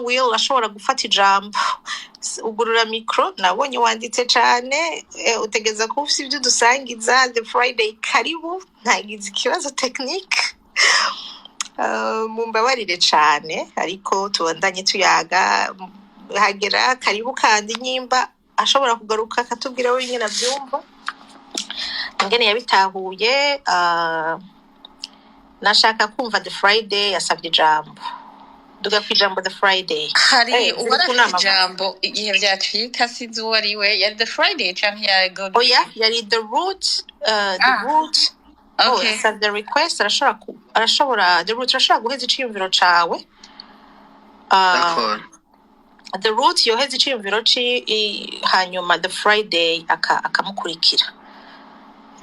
Will ashobora gufata ijambo. Ugurura micro, nabonye wanditse cane, utegeza kuba ufise ivyo udusangiza. The Friday, karibu. Ntagize ikibazo technique. Mumbabarire cane, ariko tubandanye tuyaga. Hagera, karibu. Kandi nyimba ashobora kugaruka akatubwira wenyine avyumva ingene yabitahuye. Nashaka kumva The Friday yasabye ijambo. Duga ku ijambo, The Friday. Hari ziri ku uwarafite nama. ijambo igihe vyacika, sinzi uwo ari we. Yari The Friday canke ya Godwin? Oya, yari The Root, The Root. Oh, yasabye request, arashobora arashobora. The Root, arashobora guheza iciyumviro cawe. D'accord. The Root yoheza iciyumviro ci hanyuma The Friday akamukurikira.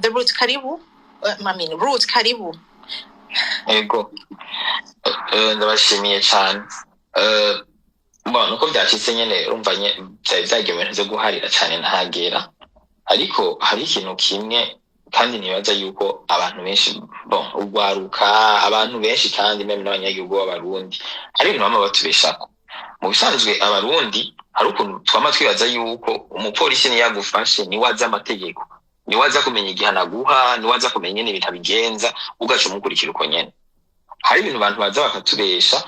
The Root, karibu. I mean, Root, karibu. Ego. Ndabashimiye cyane. Bon, nuko byacitse nyene, urumva byari byagiye mu bintu vyo guharira cyane ntahagera. Ariko hari ikintu kimwe kandi nibaza yuko abantu benshi, bon, urwaruka, abantu benshi kandi même n'abanyagihugu b'Abarundi, hari ibintu bama batubeshako. Mu bisanzwe Abarundi hari ukuntu twama twibaza yuko umupolisi niyo agufashe niwe azi amategeko, niwe aza kumenya igihano aguha, niwe aza kumenya ingene ibintu abigenza, ugaca umukurikira uko nyene. Hari ibintu abantu baza bakatubesha,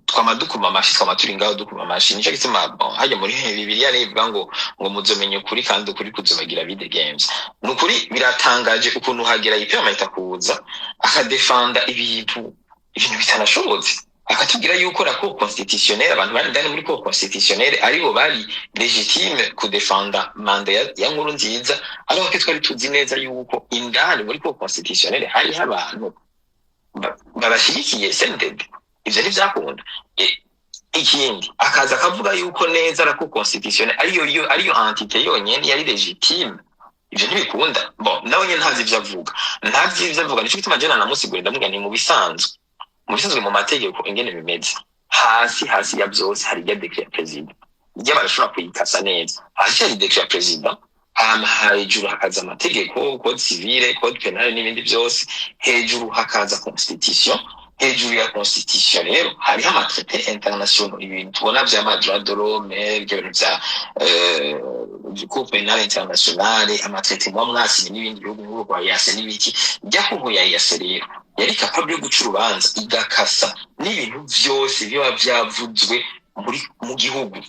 twama dukuma amashi, twama turi ngaho dukuma amashi. Nico gituma, bon, hajya muri Bibiliya rivuga ngo muzomenya ukuri kandi ukuri kuzobagira bidegemvya. Ni ukuri biratangaje ukuntu hagera yipermeta kuza akadefanda ibintu bitanashobotse, akatubwira yuko la Cour constitutionnelle, abantu bari indani muri Cour constitutionnelle aribo bari légitime kudefanda mandat ya Nkuru Nziza, alors que twari tuzi neza yuko indani muri Cour constitutionnelle hariho abantu babashigikiye CNDD. Ivyo ntivyakunda. Ikindi, akaza akavuga yuko neza la Cour constitutionnelle ariyo entité yonyene yari légitime. Ivyo ntibikunda. Bon, nawe nyene ntazi ivyo avuga, ntazi ivyo avuga. Nico gituma je nanamusigurira, ndamubwira nti mu bisanzwe mu mategeko ingene bimeze, hasi hasi ya vyose hari irya décret ya perezida, irya barashobora kuyikasa neza. Hasi hari décret ya perezida, hama hejuru hakaza amategeko, code civil, code pénal n'ibindi byose, hejuru hakaza constitution. Hejuru ya constitution rero hariho ama traités internationaux, ibintu tubona vya ma droit de l'homme, ibyo bintu vya Cour pénale internationale, ama traités muba mwasinye n'ibindi bihugu nk'ubu rwa EAC n'ibiki. Rya cour ya EAC rero yari capable yo guca urubanza, igakasa n'ibintu vyose biba vyavuzwe muri mu gihugu.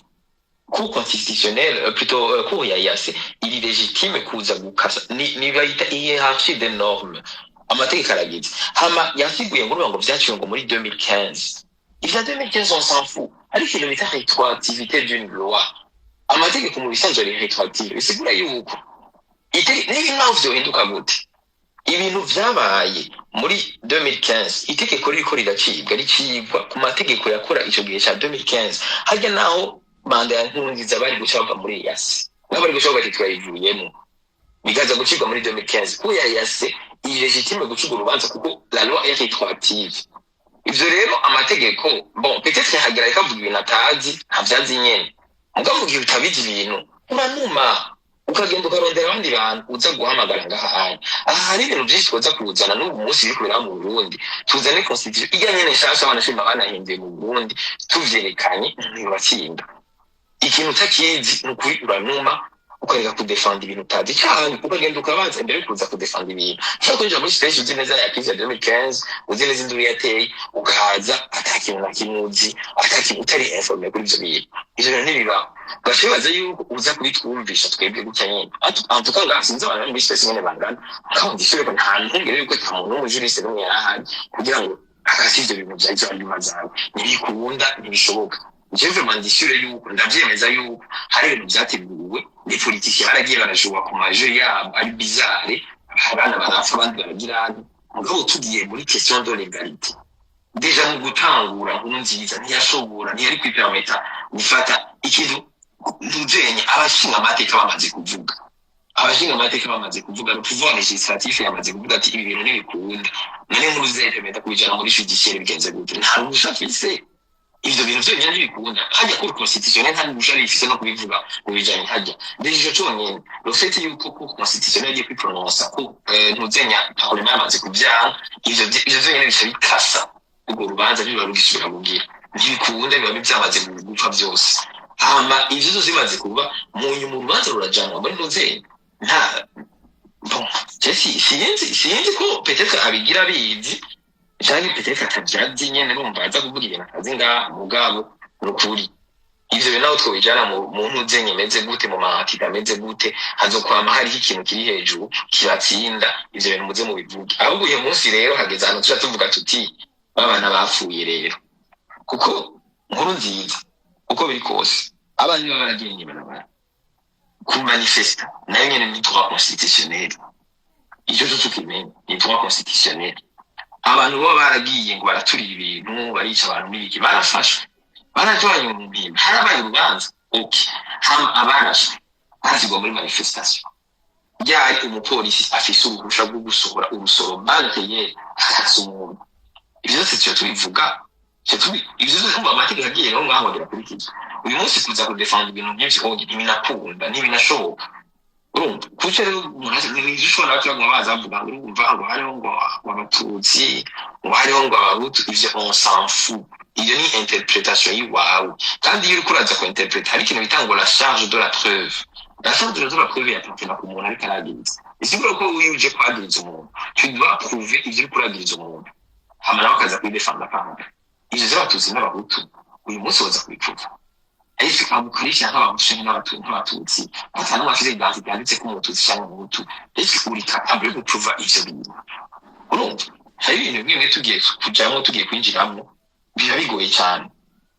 Cour constitutionnelle, plutôt cour ya EAC iri légitime kuza gukasa ni bayita hiérarchie des normes. Amategeko aragize. Hama yasiguye ngo urumva ngo vyaciwe ngo muri 2015. Ivya 2015, on s'en fout. Ariko ikintu bita rétroactivité d'une loi, amategeko mu bisanzwe ari rétroactive, bisigura yuko niba naho vyohinduka gute, ibintu vyabaye muri 2015, itegeko ririko riracibwa ricibwa ku mategeko yakora ico gihe ca 2015. Harya naho mandat ya Nkurunziza bari guca bava muri EAC, nabo bari guca bavuga ati turayivuyemo, bikaza gucibwa muri 2015. Kuko ya EAC iri légitime gucibwa urubanza kuko la loi est rétroactive. Ivyo rero amategeko, bon, peut-être hagera ikavuga ibintu atazi, ntavyazi nyene. Mugabo mu gihe utabizi ibintu, uranuma, ukagenda ukarondera abandi bantu uza guhamagara ngaha. Hanya aha hari ibintu vyinshi twoza kuzana n'ubu munsi biriko biraba mu Burundi. Tuzane constitution irya nyene nshasha, banashima banahinduye mu Burundi, tuvyerekanye, ntibatsinda. Ikintu utakizi, ni ukuri uranuma, ukareka kudefanda ibintu utazi, canke ukagenda ukabaza imbere yo kuza kudefanda ibintu. Ushobora kwinjira muri space uzi neza ya crise ya 2015, uzi neza induru yateye, ukaza ata kintu na kimwe uzi, ata kintu, utari informé kuri ivyo bintu. Ivyo bintu ntibibaho. Ugaca wibaza yuko uza kubitwumvisha twebwe gutya nyene. En tout cas ngaha sinzi abantu bari muri space nyene bangana, mugabo ndishure ko nta mpungenge yuko ata muntu w'umu juriste n'umwe yari ahari kugira ngo akase ivyo bintu vya izo argument zawe. Ntibikunda, ntibishoboka. Jewe vraiment ndishure yuko ndavyemeza yuko hari ibintu vyateguwe. Les politiciens baragiye barajuwa ku ma jeux yabo ari bizarre, abana barapfa, abandi baragira. Mugabo tugiye muri question de légalité, déjà mu gutangura Nkurunziza ntiyashobora, ntiyari kwipermeta gufata ikintu ntuzenye abashinga amateka bamaze kuvuga. Abashinga amateka bamaze kuvuga, le pouvoir législatif yamaze kuvuga ati ibi bintu ntibikunda. None Nkurunziza yipermeta kubijana muri judiciaire bigenze gute? Nta ruhusha afise. Ivyo bintu vyonyene ntibikunda. Hajya cour constitutionnelle nta ruhusha rifise no kubivuga mu bijanye hajya. Déjà ico conyene, le fait yuko cour constitutionnelle yagiye kwiprononsa ko ntuzenya parlement yamaze kuvyanga, ivyo vyonyene bica bikasa. Urwo rubanza ntiruba rugisubira kugira, ntibikunda, biba byamaze gupfa byose. Hama ivyo vyose bimaze kuba, mu nyuma urubanza rurajanwa muri nuzeye. Nta, bon, je sinzi ko peut-être abigira abizi canke peut-être atavyazi nyene. Urumva, aza kuvuga ibintu atazi ngaha. Mugabo nukuri ivyo bintu naho twobijana mu ntuzenye imeze gute, mu matika ameze gute, hazokwama hariho ikintu kiri hejuru kibatsinda. Ivyo bintu muze mubivuge. Ahubwo uyu munsi rero hageze ahantu tuja tuvuga tuti babana bapfuye rero, kuko nkuru nziza, uko biri kose, abana baba baragiye mw'ibarabara kumanifesta, nayo nyene ni droit constitutionnel. Ico co tukimenya, ni droit constitutionnel. Abantu baba baragiye ngo baraturira ibintu, barica abantu n'ibiki, barafashwe, barajwanye mu mpimba, harabaye urubanza, ok. Hama abarashwe barazigwa muri manifestation, ryari umupolisi afise uruhusha rwo gusohora urusoro, balle réelle, akarasa umuntu? Ivyo vyose tuca tubivuga, ivyo vyose. Kumva amategeko agiye rero ngaho birakurikizwa. Uyu munsi kuza kudefenda ibintu nk'ivyo oye, ntibinakunda, ntibinashoboka. Urumva, kuko rero umuntu nivyo ushobora baca baguma baza bavuga ngo urumva ngo hariho ngo abatutsi, ngo hariho ngo abahutu. Ivyo on s'en fout. Iyo ni interprétation y'iwawe. Kandi iyo uriko uraza ku interpréter, hari ikintu bita ngo la charge de la preuve. La charge de la preuve yappartient ku muntu ariko aragiriza. Bisigura ko iyo uje kwagiriza umuntu, tu dois prouver ivyo uriko uragiriza umuntu, hama nawe akaza kubidefenda. Panga ivyo vy'abatutsi n'abahutu, uyu munsi woza kubiprouva ariko amukarisha nk'abahutu canke nk'abatutsi, ata n'umwe afise identité yanditse ko umututsi canke umuhutu. Ese uri capable yo guprouva ivyo bintu? Urumva, hari ibintu bimwe bimwe tugiye kujamwo, tugiye kwinjiramwo, biba bigoye cyane.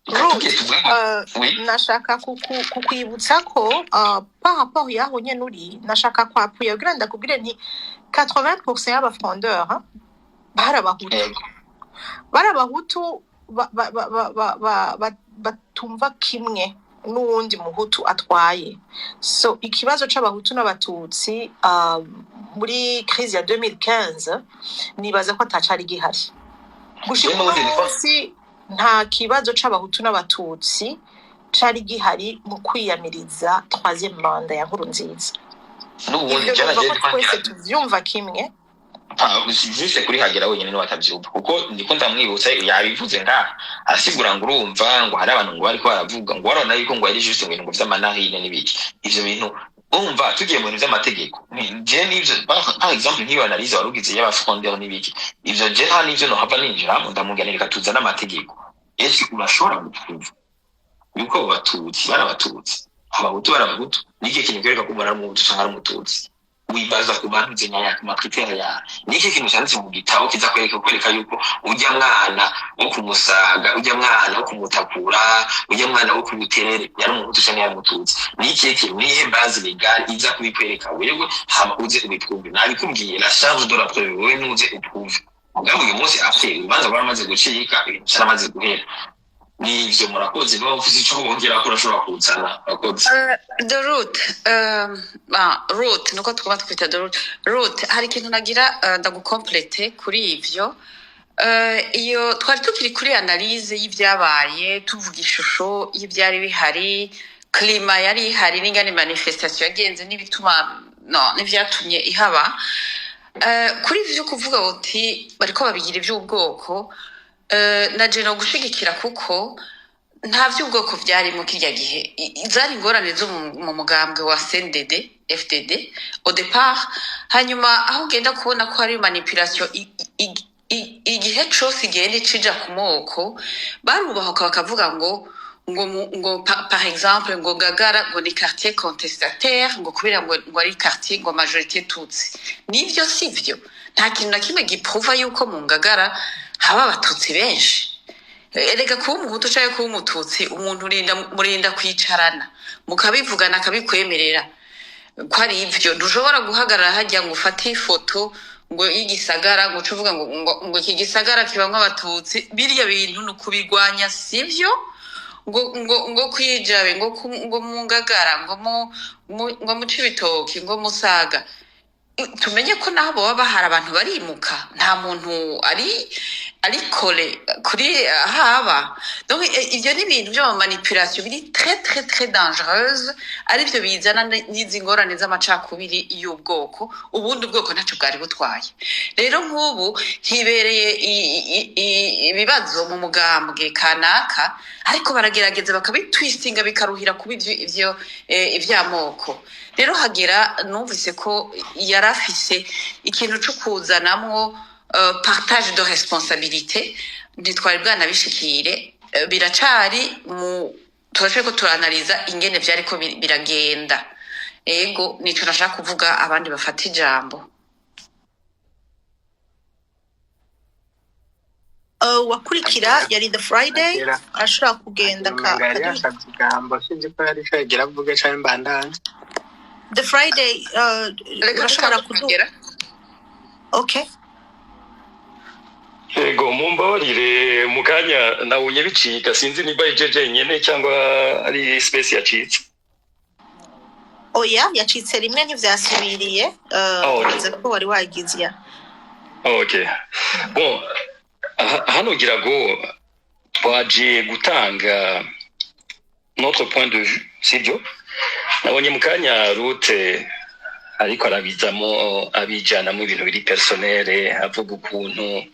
Reka Ruth, tugiye tuvuge ngo oui. Nashaka kukwibutsa ko par rapport y'aho nyene uri, nashaka kwappuyer kugira ndakubwire nti 80% y'abafrondeurs, hein, bari abahutu. Bari abahutu batumva kimwe n'uwundi muhutu atwaye. So ikibazo c'abahutu n'abatutsi muri crise ya 2015, nibaza ko atacari gihari gushika Jewe uno n'ubundi niko munsi. Nta kibazo c'abahutu n'abatutsi cari gihari mu kwiyamiriza troisième mandat ya Nkurunziza. N'ubundi Ivyo jana numva je ko ndiko twese ngira tuvyumva kimwe. Ah, juste kuri Hagera wenyine niwe atavyumva, kuko ndiko ndamwibutsa, yabivuze ngaha, arasigura ngo urumva ngo hari abantu ngo bariko baravuga ngo warabona yuko ngo yari juste ngo ibintu ngo vy'amanarine n'ibiki. Ivyo bintu, urumva, tugiye mu bintu vy'amategeko, je n'ivyo, par exemple nk'iyo analyse warugize y'abafrondeurs n'ibiki, ivyo je nta n'ivyo nohava ninjiramo. Ndamubwira nti reka tuzane amategeko. Ese urashobora guprouva yuko abo batutsi bari abatutsi, abahutu bari abahutu? Ni ikihe kintu kwereka ko umuntu ari umuhutu canke ari umututsi? Wibaza ku bantu zenya ku macritères yawe? Ni ikihe kintu cyanditse mu gitabo kiza kwereka yuko ujya mwana wo kumusaga, ujya mwana wo kumutakura, ujya mwana wo kubuterere yari umuhutu canke yari umututsi? Ni ikihe kintu, nihe base légale iza kubikwereka wewe? Hama uze ubiprouve. Nabikubwiye, la charge de la preuve, wewe nuze uprouve. Mugabo uyu munsi après urubanza rwaramaze gucika, ibintu vyaramaze guhera. Nivyo, murakoze. Niba ufise ico wongerako, urashobora kuzana. Murakoze. The Root, Root, nuko twaba twita The Root. Root, hari ikintu nagira ndagucomplète kuri ivyo. Iyo twari tukiri kuri analyse y'ivyabaye, tuvuga ishusho y'ivyari bihari, climat yari ihari, n'ingene manifestation yagenze, n'ibituma, no n'ivyatumye ihaba. Kuri ivyo kuvuga uti bariko babigira ivy'ubwoko, na je no gushigikira, kuko nta vy'ubwoko vyarimo kirya gihe. Zari ingorane zo mu mugambwe wa CNDD FDD au départ. Hanyuma aho ugenda kubona ko hari manipulation, igihe cose igenda cija ku moko, barubahuka bakavuga ngo par exemple ngo Ngagara ngo ni quartier contestataire, ngo kubera ngo ari quartier ngo majorité tutsi. Nivyo, sivyo? Nta kintu na kimwe giprouva yuko mu Ngagara haba abatutsi benshi. Erega kuba umuhutu canke kuba umututsi, umuntu urinda murinda kwicarana mukabivugana, akabikwemerera ko ari ivyo. Ntushobora guhagarara hajya ngo ufate ifoto ngo y'igisagara, ngo uce uvuga ngo iki gisagara kibamwo abatutsi. Biriya bintu ni ukubirwanya, sivyo? Ngo kwijabe, ngo mu Ngagara, ngo mu Cibitoki, ngo Musaga, tumenye ko naho boba bahari abantu barimuka, nta muntu ari collé kuri haba. Donc ivyo ni ibintu vy'ama manipulation biri très très très dangereuse, arivyo bizana n'izi ngorane z'amacakubiri y'ubwoko. Ubundi ubwoko ntaco bwari butwaye. Rero nk'ubu hibereye ibibazo mu mugambwe kanaka, ariko baragerageza bakabitwistinga, bikaruhira kuba ivyo ivy'amoko. Rero hagera numvise ko yari afise ikintu co kuzanamwo partage de responsabilité. Ntitwari bwanabishikire, biracari mu turashobora ko turanaliza ingene vyariko biragenda. Ego, nico nashaka kuvuga, abandi bafata ijambo. Wakurikira Agera yari The Friday. Agera Arashobora kugenda agera umenga yari akaduha. yasabye ijambo, sinzi ko yari yagira avuge canke mbandanye. The Friday, reka urashobora dutangure kuduha. Kugera. Okay. Yego, mumbabarire, mu kanya nabonye bicika, sinzi niba ari je jenyene cyangwa ari space yacitse. Oya, yacitse rimwe ntivyasubiriye. Ah, okay. Nibaza ko wari wagize ya. Okay, bon, hano ngira ngo twaje gutanga notre point de vue, sibyo? Nabonye mu kanya Rute ariko arabizamo, abijanamo ibintu biri personnel, avuga ukuntu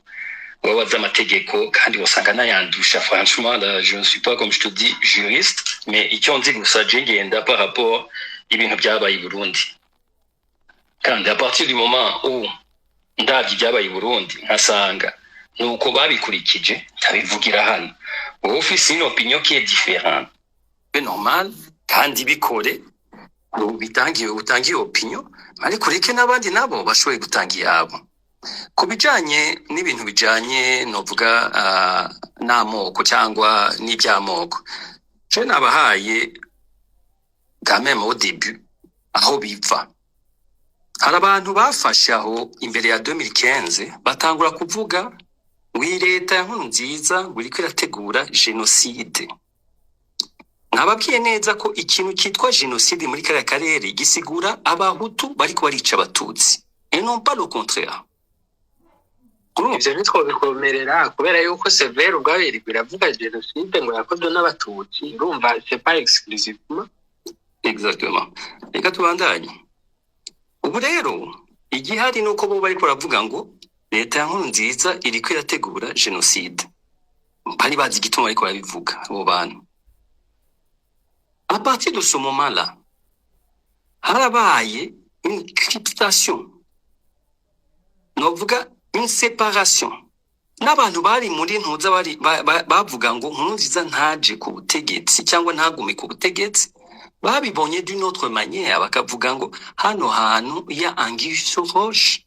wabaza amategeko kandi usanga nayandusha. Franchement là, je ne suis pas, comme je te dis, juriste, mais icyo nzi gusa, je ngenda par rapport ibintu byabaye i Burundi. Kandi à partir du moment où ndabye ibyabaye i Burundi nkasanga nuko babikurikije, ndabivugira hano. Wowe ufise une opinion qui est différente, c'est normal, kandi bikore, bitangiye utangiye opinion, ariko ureke n'abandi nabo bashoboye gutanga iyabo ku bijanye n'ibintu bijanye, novuga, n'amoko cyangwa n'iby'amoko. Je nabahaye quand même au début aho biva. Hari abantu bafashe aho imbere ya 2015, batangura kuvuga ngo iyi leta ya Nkurunziza ngo iriko irategura jenoside. Nababwiye neza ko ikintu cyitwa jenoside muri kariya karere gisigura abahutu bariko barica abatutsi, et non pas le contraire. Urumva? Ivyo ntitwobikomerera kubera yuko CVR ubwayo iriko iravuga jenoside ngo yakozwe n'abatutsi. Urumva, c'est pas exclusivement. Exactement. Reka tubandanye. Ubu rero igihari ni uko bo bariko baravuga ngo leta ya Nkurunziza iriko irategura jenoside. Bari bazi igituma bariko barabivuga abo bantu. À partir de ce moment là, harabaye une cryptation, novuga une séparation n'abantu bari muri ntuza, bari bavuga ngo Nkurunziza ntaje ku butegetsi cyangwa ntagume ku butegetsi. Babibonye d'une autre manière, bakavuga ngo hano hantu ya anguille sous roche,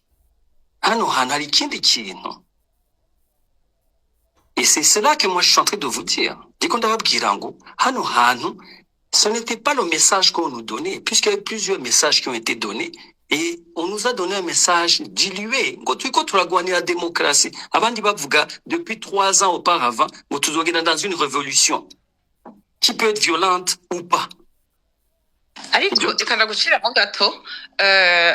hano hantu hari ikindi kintu. Et c'est cela que moi je suis en train de vous dire. Ndiko ndababwira ngo hano hantu, ce n'était pas le message qu'on nous donnait, puisqu'il y a eu plusieurs messages qui ont été donnés, et on nous a donné un message dilué ngo turiko turagwanira démocratie, abandi bavuga depuis 3 ans auparavant ngo tuzogenda dans une révolution qui peut être violente ou pas. Ariko Ibyo reka ndaguciramo gato.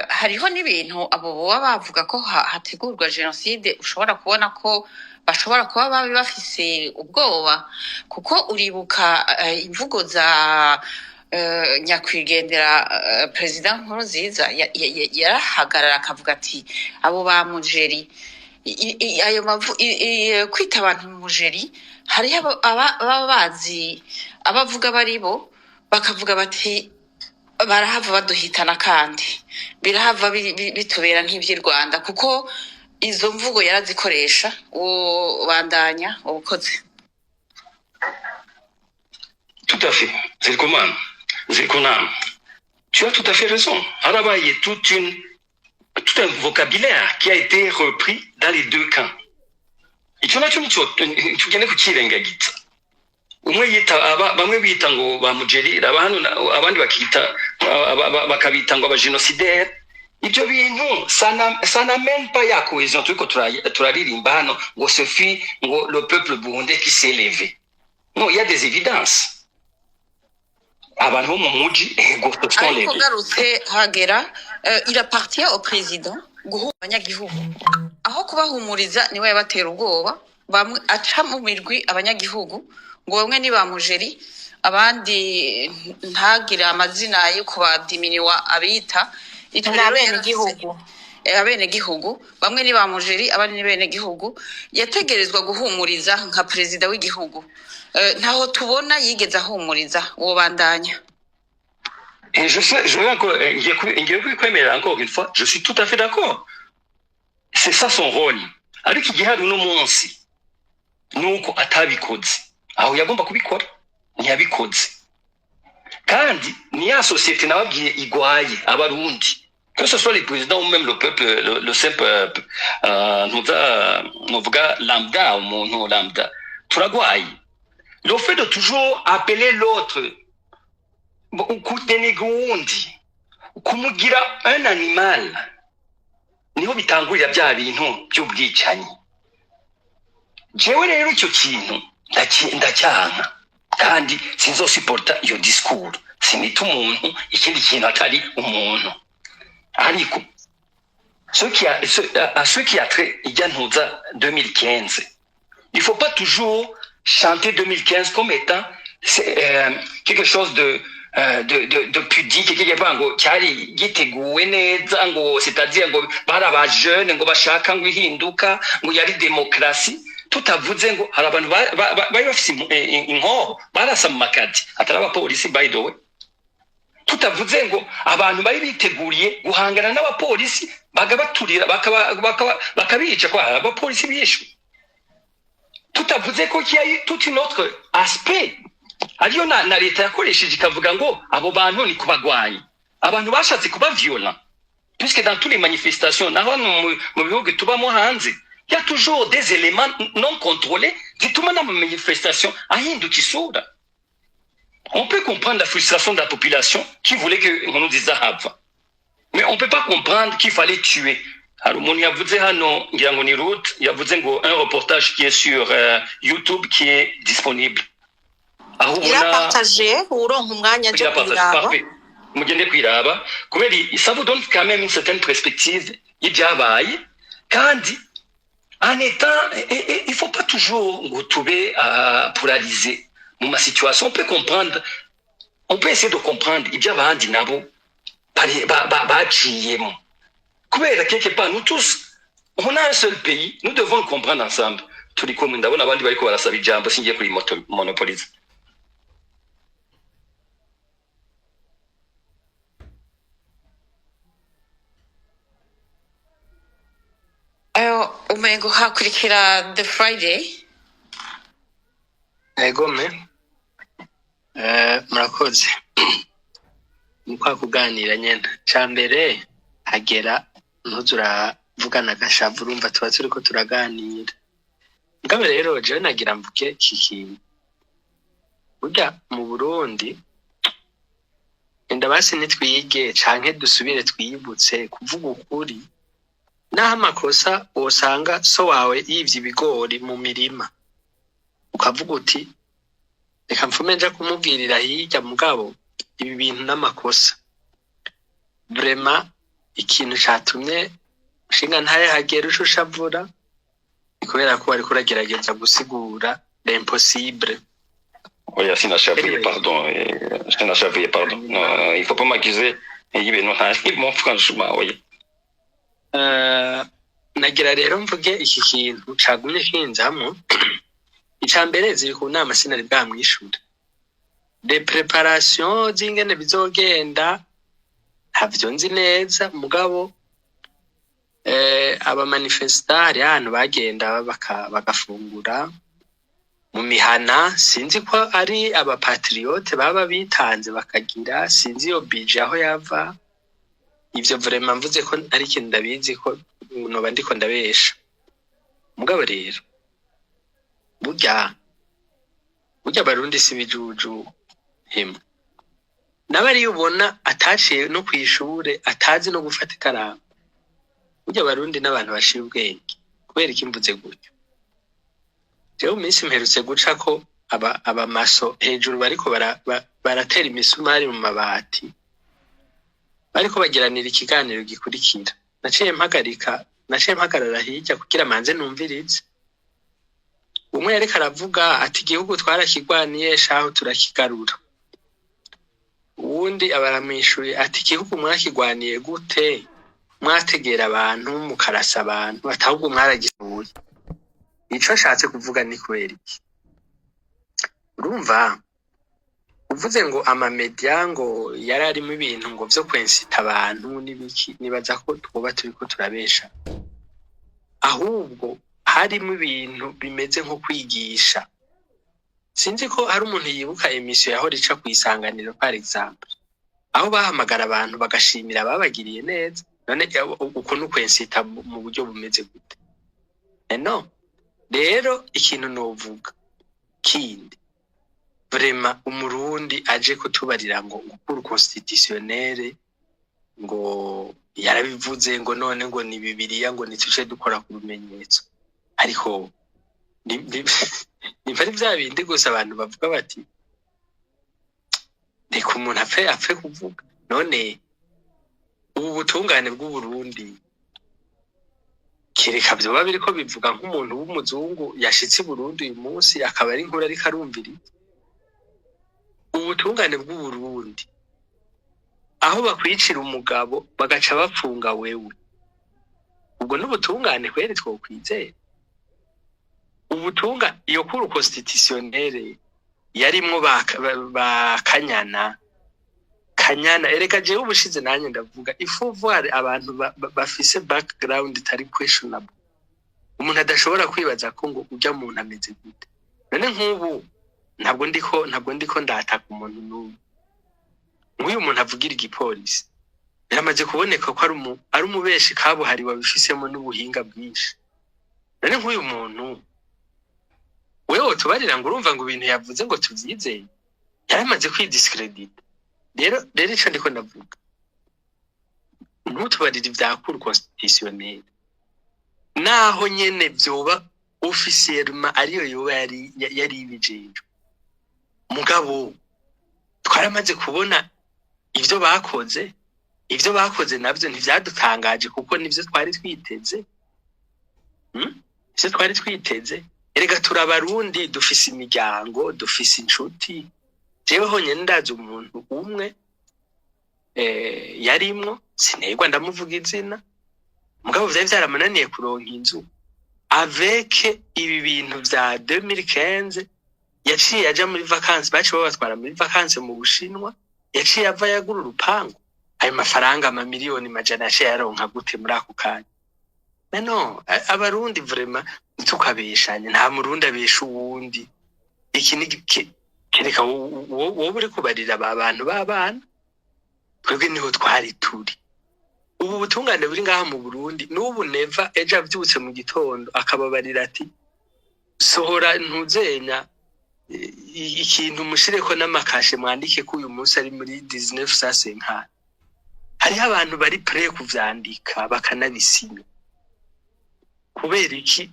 Hariho n'ibintu abo boba bavuga ko hategurwa jenoside, ushobora kubona ko bashobora kuba babi bafise ubwoba, kuko uribuka imvugo za nyakwigendera perezida Nkurunziza, yarahagarara akavuga ati abo ba mujeri, ayo mavu kwita abantu mujeri, hariho baba bazi abavuga baribo, bakavuga bati barahava baduhitana kandi birahava bitubera nk'iby'i Rwanda, kuko izo mvugo yarazikoresha. Uwo bandanya ubukoze. Tout à fait. Zirikumana. Zirikunama. Tu as tout à fait raison. Harabaye tout un vocabulaire qui a été repris dans les deux camps. Icyo nacyo nicyo tugende kukirengagiza. Umwe yita aba, bamwe bita ngo ba mujeri, abandi abandi bakita bakabita ngo abagénocidaires. Ibyo bintu, ça n'amène pas ya cohésion turiko turaririmba hano ngo ce fut ngo le peuple burundais qui s'est élevé. Non, il y a des évidences. Abantu bo mu muji, ego, ce sont Ariko levés. Ngarutse hagera, il appartient au président guhura abanyagihugu. Aho kubahumuriza niwe yabatera ubwoba, bamwe aca mu mirwi abanyagihugu ngo bamwe ni ba mujeri, abandi ntagire amazina yo kubadiminiwa abita. Ico Ni rero yarafise abenegihugu. Abenegihugu bamwe ni ba mujeri, abandi ni benegihugu. Yategerezwa guhumuriza nka perezida w'igihugu. Ntaho tubona yigeze ahumuriza. Wobandanya. Et je sais, je vais encore, ngiye kubikwemerera encore une fois, je suis tout à fait d'accord. C'est ça son rôle. Ariko igihari uno munsi nuko atabikoze. Aho yagomba kubikora, ntiyabikoze. Kandi ni ya société nababwiye igwaye abarundi. Que ce soit les présidents ou même le peuple, le simple, ntuza, nuvuga lambda, umuntu lambda. Turagwaye. Le fait de toujours appeler l'autre kudeniga uwundi, kumugira un animal, niho bitangurira bya bintu by'ubwicanyi. Jewe rero icyo kintu ndacyanka kandi sinzosupporta iyo discours. Sinita umuntu ikindi kintu atari umuntu. Ariko ce qui a, ce, à ce qui a trait ijya ntuza 2015, il faut pas toujours chanter 2015 comme étant, c'est, quelque chose de pudique, quelque part ngo cyari giteguwe neza, ngo c'est-à-dire ngo bari aba jeunes ngo bashaka ngo ihinduka, ngo yari démocratie, tutavuze ngo hari abantu bari bafise inkoho barasa mu makadi, atari abapolisi by the way, tutavuze ngo abantu bari biteguriye guhangana n'abapolisi bagabaturira, bakabica, kwa hari abapolisi bishwe, tutavuze ko qu'il tout une autre aspect ariyo na leta yakoresheje ikavuga ngo abo bantu ni kubagwanya, abantu bashatse kuba violent, puisque dans toutes les manifestations, naho hano mu bihugu tubamo hanze, il y a toujours des éléments non contrôlés zituma n'ama manifestation ahinduka isura. On peut comprendre la frustration de la population qui voulait que Nkurunziza hava, mais on peut pas comprendre qu'il fallait tuer. Hari umuntu yavuze hano, ngira ngo ni Ruth, yavuze ngo un reportage qui est sur YouTube, qui est disponible, aho ubona Irapartage, uronka umwanya aje Irapartage, kuyiraba. Parfait, mugende kwiraba kubera ça vous donne quand même une certaine perspective y'ibyabaye. Kandi en étant il faut pas toujours ngo tube polarisé mu ma situation. On peut comprendre, on peut essayer de comprendre ibyo abandi nabo baciyemo, kubera quelque part nous tous on a un seul pays, nous devons le comprendre ensemble. Turi kumwe, ndabona abandi bariko barasaba ijambo, singiye kuri monopolize. Umengo hakurikira The Friday. Egome, murakoze. Ni kwa kuganira nyene. Ca mbere hagera ntuzuravugana agashavu, urumva tuba turiko turaganira. Mugabo rero jewe nagira mvuge iki kintu. Burya mu Burundi enda basi nitwige canke dusubire twiyibutse kuvuga ukuri, naho amakosa wosanga so wawe yivye ibigori mu mirima, ukavuga uti reka mfume nja kumubwirira hirya, mugabo ibi bintu n'amakosa. Vraiment ikintu catumye nshinga ntaye hagera uco ushavura ni kubera ko wariko uragerageza gusigura l'impossible. Oya, sinashavuye. Anyway. Pardon, sinashavuye, pardon. Non, il faut pas m'accuser y'ibintu ntarimo, franchement, oya. Nagira rero mvuge iki kintu cagumye kinzamwo. Ica mbere ziri ku nama, sinari bwamwishure de préparation z'ingene bizogenda, ntavyo nzi neza. Mugabo abamanifesta hari ahantu bagenda bagafungura mu mihana, sinzi ko ari abapatriote baba bitanze bakagira, sinzi iyo budget aho yava. Ivyo vraiment mvuze ko ari ikintu ndabizi ko noba ndiko ndabesha. Mugabo rero burya abarundi si ibijuju hemwe, n'abariyo ubona ataciye no kw'ishure, atazi no gufata ikaramu, burya abarundi n'abantu baciye ubwenge. Kubera iki mvuze gutyo? Jewe mu minsi mperutse guca ko abamaso hejuru bariko baratera imisumari mu mabati, bariko bagiranira ikiganiro gikurikira. Naciye mpagarika, naciye mpagarara hirya kugira manze numvirize. Umwe yariko aravuga ati igihugu twarakigwaniye shaho turakigarura. Uwundi aba aramwishuye ati igihugu mwakigwaniye gute? Mwategera abantu, mukarasa abantu, ati ahubwo mwaragihuye. Ico ashatse kuvuga ni kubera iki? Urumva uvuze ngo ama médias ngo yari arimo ibintu ngo vyo kwensita abantu n'ibiki, nibaza ko twoba turiko turabesha. Ahubwo harimo ibintu bimeze nko kwigisha. Sinzi ko hari umuntu yibuka émission yahora ica kw'isanganiro, par exemple, aho bahamagara abantu bagashimira ababagiriye neza. None uko ni ukwensita mu buryo bumeze gute? No rero ikintu novuga kindi, vraiment, umurundi aje kutubarira ngo cour constitutionnelle ngo yarabivuze, ngo none ngo ni Bibiliya, ngo ntituce dukora ku bimenyetso, ariko nimba ari vya bindi gusa abantu bavuga bati reka umuntu apfe kuvuga. None ubu butungane bw'Uburundi, kereka vyoba biriko bivuga nk'umuntu w'umuzungu yashitse i Burundi uyu munsi, akaba ari inkuru ariko arumviriza ubutungane bw'Uburundi, aho bakwicira umugabo bagaca bapfunga wewe, ubwo n'ubutungane kweri twokwizera? Ubutunga iyo cour constitutionnelle yarimwo ba Kanyana. Kanyana erega jewe ubushize nanjye ndavuga, il faut voir abantu bafise background itari questionable, umuntu adashobora kwibaza ko ngo ujya muntu ameze gute. None nk'ubu ntabwo ndiko ndataka umuntu n'ubu. Nk'uyu muntu avugira igipolisi, biramaze kuboneka ko ari umubeshi kabuhariwe, abifisemo n'ubuhinga bwinshi. None nk'uyu muntu, wewe wotubarira ngo urumva ngo ibintu yavuze ngo tuvyizeye? Yaramaze kwidiscredita. Rero ico ndiko ndavuga, ntutubarire ivya cour constitutionnelle, naho nyene vyoba officiellement ariyo yoba yari ibijejwe, mugabo twaramaze kubona ivyo bakoze. Ivyo bakoze navyo ntivyadutangaje, kuko nivyo twari twiteze. Ivyo twari twiteze. Erega turabarundi, dufise imiryango, dufise inshuti. Jewe honyene ndazi umuntu umwe yarimwo, sinegwa ndamuvuga izina, mugabo vyari vyaramunaniye kuronka inzu. Avec ibi bintu vya 2015, yaciye aja muri vacances, baciye babatwara muri vacances mu Bushinwa, yaciye ava yagura urupangu. Ayo mafaranga, amamiliyoni majana, yaciye yaronka gute muri ako kanya? No abarundi vraiment ntitukabeshanye, nta murundi abesha uwundi. Iki ni kereka wowe uri kubarira aba bantu b'abana, twebwe niho twari turi. Ubu butungane buri ngaha mu Burundi n'ubu, Neva ejo avyutse mu gitondo akababarira ati sohora ntuzenya ikintu, mushireko n'amakashe, mwandike ko uyu munsi ari muri 1950, hariho abantu bari prêts kuvyandika bakanabisinya. Kubera iki?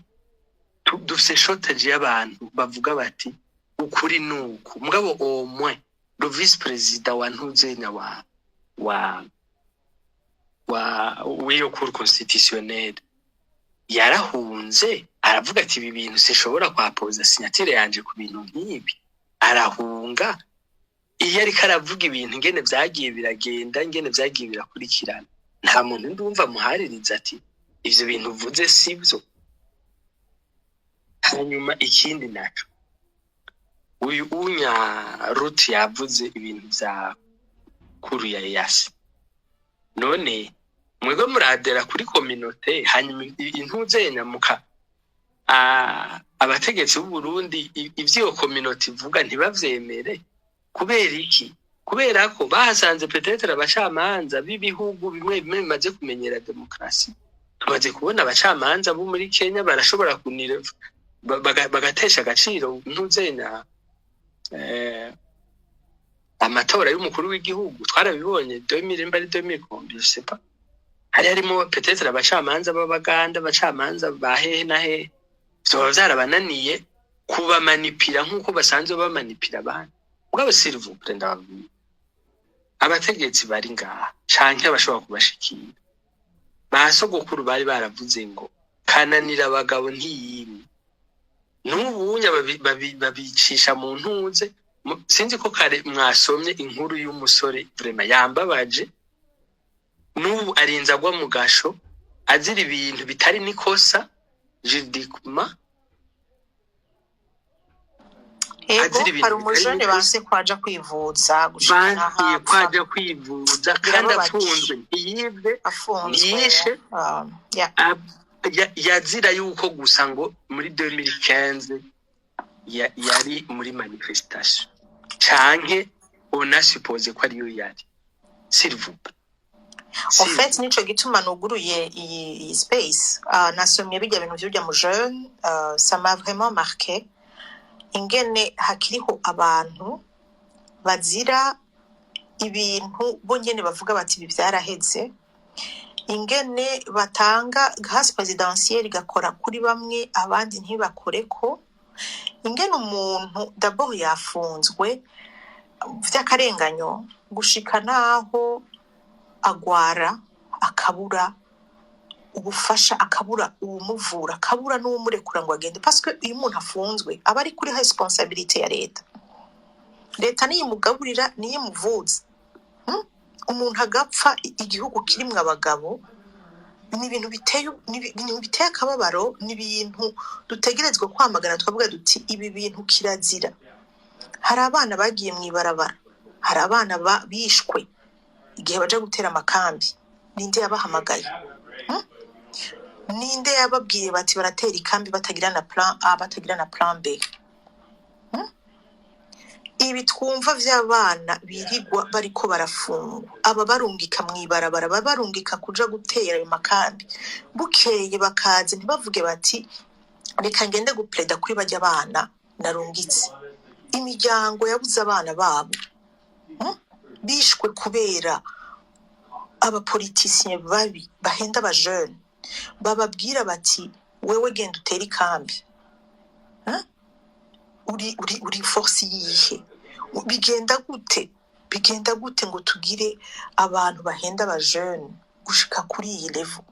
Dufise shortage y'abantu bavuga bati ukuri nuku. Mugabo au moins le vice-président wa ntuzenya wa w'iyo cour constitutionnelle yarahunze, aravuga ati ibi bintu sinshobora kwapoza signature yanje ku bintu nk'ibi, arahunga. Iyo ariko aravuga ibintu ingene vyagiye biragenda, ingene vyagiye birakurikirana, nta muntu ndumva amuhaririza ati ivyo bintu uvuze sivyo. Hanyuma ikindi naco, uyu unya Ruth yavuze ibintu vya cour ya EAC. None mwebwe muradera kuri communauté, hanyuma intuzenya muka abategetsi b'u Burundi ivyo iyo communauté ivuga ntibavyemere. Kubera iki? Kubera ko bahasanze peut-être abacamanza b'ibihugu bimwe bimwe bimaze kumenyera demokarasi. Tumaze kubona abacamanza bo muri Kenya barashobora kunira bagatesha agaciro ntuzenya amatora y'umukuru w'igihugu. Twarabibonye 2000, mba ari 2000 combien, je sais pas. Hari harimo peut-être abacamanza b'Abaganda, abacamanza ba hehe na hehe, vyoba vyarabananiye kubamanipira nk'uko basanzwe bamanipira abandi. Mugabo s'il vous plaît, ndababwira abategetsi bari ngaha canke abashobora kubashikira, ba sogokuru bari baravuze ngo kananira abagabo ntiyimye. N'ubunya babicisha mu ntuze. Sinzi ko kare mwasomye inkuru y'umusore, vraiment yambabaje. N'ubu arinze agwa mu gasho azira ibintu bitari n'ikosa juridiquement. Ego. Azira ibintu Hari bitari umujene n'ikosa. Banse kwaja kwivuza gushika Bansiye n'ahapfa. Ko aja kwivuza kandi Birababaje. afunzwe, ntiyibwe, Afunzwe. ntiyishe. Yeah. Yazira yuko gusa ngo muri 2015 yari muri manifestation, canke on a supposé ko ariyo yari, s'il vous plaît. En S'il fait, nico gituma nuguruye iyi space. Nasomye bijya bintu vy'urya mu jeune, ça m'a vraiment marqué ingene hakiriho abantu bazira ibintu bo nyene bavuga bati ibi vyaraheze, ingene batanga grâce présidentielle igakora kuri bamwe, abandi ntibakoreko, ingene umuntu d'abord yafunzwe vy'akarenganyo gushika naho agwara, akabura ubufasha, akabura uwumuvura, akabura n'uwumurekura ngo agende, parce que iyo umuntu afunzwe aba ari kuri responsabilité ya leta. Leta niyo imugaburira, niyo imuvuza. Umuntu agapfa, igihugu kirimwo abagabo. Ni ibintu biteye akababaro, ni ibintu dutegerezwa kwamagana, tukavuga duti ibi bintu kirazira. Hari abana bagiye mw'ibarabara, hari abana bishwe igihe baja gutera amakambi. Ninde yabahamagaye? Ninde yababwiye bati baratera ikambi batagira na plan A, batagira na plan B? Ibi twumva vy'abana birigwa bariko barafungwa, aba barungika mw'ibarabara, baba barungika kuja gutera ayo makambi, bukeye bakaza ntibavuge bati reka ngende gupleda kuri barya bana narungitse. Imiryango yabuze abana babo, Bishwe kubera abapoliticiens babi bahenda abajene, bababwira bati wewe genda utere ikambi. Uri force yihe? Bigenda gute? Bigenda gute ngo tugire abantu bahenda abajene gushika kuri iyi level?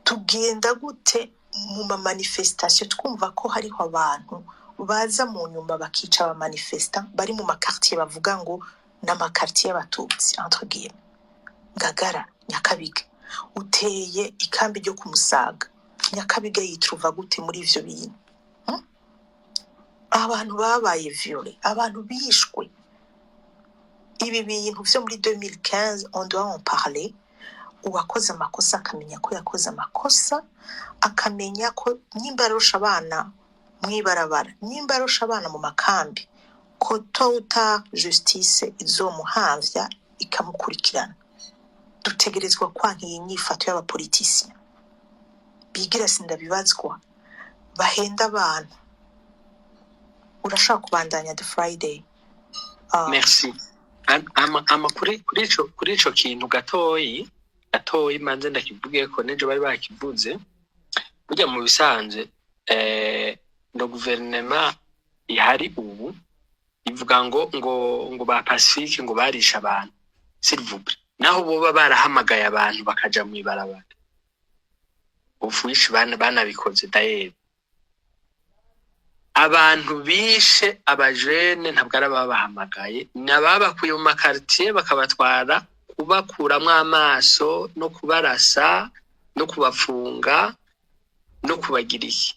Tugenda gute mu ma manifestation twumva ko hariho abantu baza mu nyuma bakica abamanifestants bari mu makartier, bavuga ngo ni amakartier y'abatutsi entre guillemets, Ngagara, Nyakabiga? Uteye ikambi ryo kumusaga, Nyakabiga yitruva gute muri ivyo bintu? Abantu babaye violés, abantu bishwe. Ibi bintu vyo muri 2015, on doit en parler. Uwakoze amakosa akamenya ko yakoze amakosa, akamenya ko nimba arosha abana mw'ibarabara, nimba arosha abana mu makambi, ko tôt ou tard justice izomuhamvya ikamukurikirana. Dutegerezwa kwanka iyi nyifato y'abapoliticiens bigira sindabibazwa, bahenda abantu. Urashobora kubandanya, The Friday. Merci. Ama kuri ico kintu gatoyi gatoyi manze ndakivuge ko nejo bari bakivuze. Burya mu bisanzwe no guverinema ihari ubu ivuga ngo ba Pacifique ngo barisha abantu. S'il vous plaît, naho boba barahamagaye abantu bakaja mw'ibarabara, ufuishi banabikoze d'ailleurs. Abantu bishe abajene ntabwo ari ababahamagaye, ni ababakuye mu makartier bakabatwara kubakuramwo amaso no kubarasa no kubafunga no kubagira iki.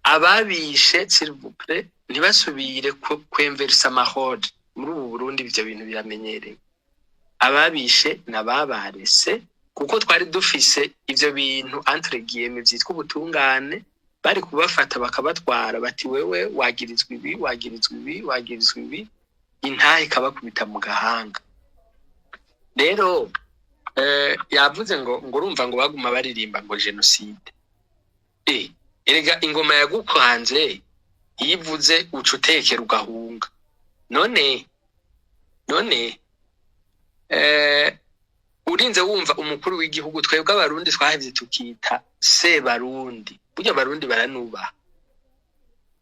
Ababishe, s'il vous plaît, ntibasubire kwemverisa amahoro. Muri ubu Burundi ivyo bintu biramenyereye. Ababishe n'ababarese, kuko twari dufise ivyo bintu entre guillemets vyitwa ubutungane, bari kubafata bakabatwara bati wewe wagirizwa ibi, wagirizwa ibi, wagirizwa ibi, intahe ikabakubita mu gahanga. Rero yavuze ngo urumva ngo baguma baririmba ngo jenoside. Erega ingoma yagukwanze iyo ivuze uca utekera ugahunga. None urinze wumva umukuru w'igihugu, twebwe abarundi twahevye tukita Sebarundi, burya abarundi baranubaha,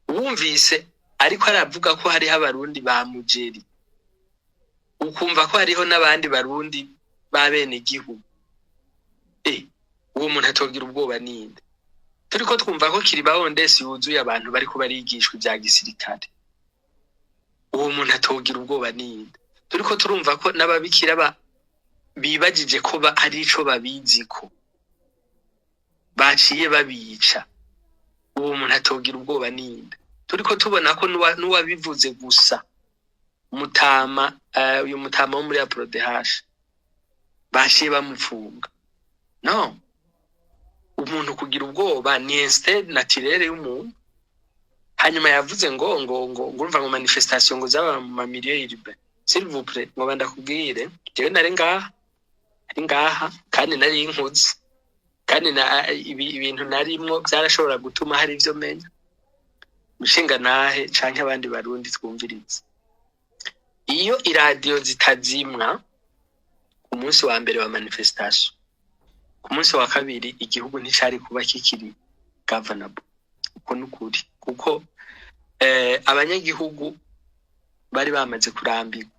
wumvise ariko aravuga ko hariho abarundi ba mujeri, ukumva ko hariho n'abandi barundi ba bene igihugu, uwo muntu atogira ubwoba ninde? Turiko twumva ko Kiribawondesi yuzuye abantu bariko barigishwa ivya gisirikare, uwo muntu atogira ubwoba ninde? Turiko turumva ko n'ababikira ba Bibajije ko hari ico babiziko, baciye babica. Uwo muntu atogira ubwoba ninde? Turiko tubona ko n'uwabivuze gusa, mutama, uyu mutama wo muri APRODH, baciye bamufunga. No umuntu kugira ubwoba ni instinct naturelle y'umuntu. Hanyuma yavuze ngo urumva ngo manifestation ngo zaba mu ma milieu urbain. S'il vous plaît, ngo ndakubwire, jewe nari ngaha, nari ngaha kandi nari nkuze, kandi na ibintu narimwo byarashobora gutuma hari ivyo menya. Mushinga nahe canke abandi Barundi twumvirize, iyo iradiyo zitazimwa ku munsi wa mbere wa manifestation, ku munsi wa kabiri igihugu nticari kuba kikiri governable. Uko nukuri, kuko abanyagihugu bari bamaze kurambirwa.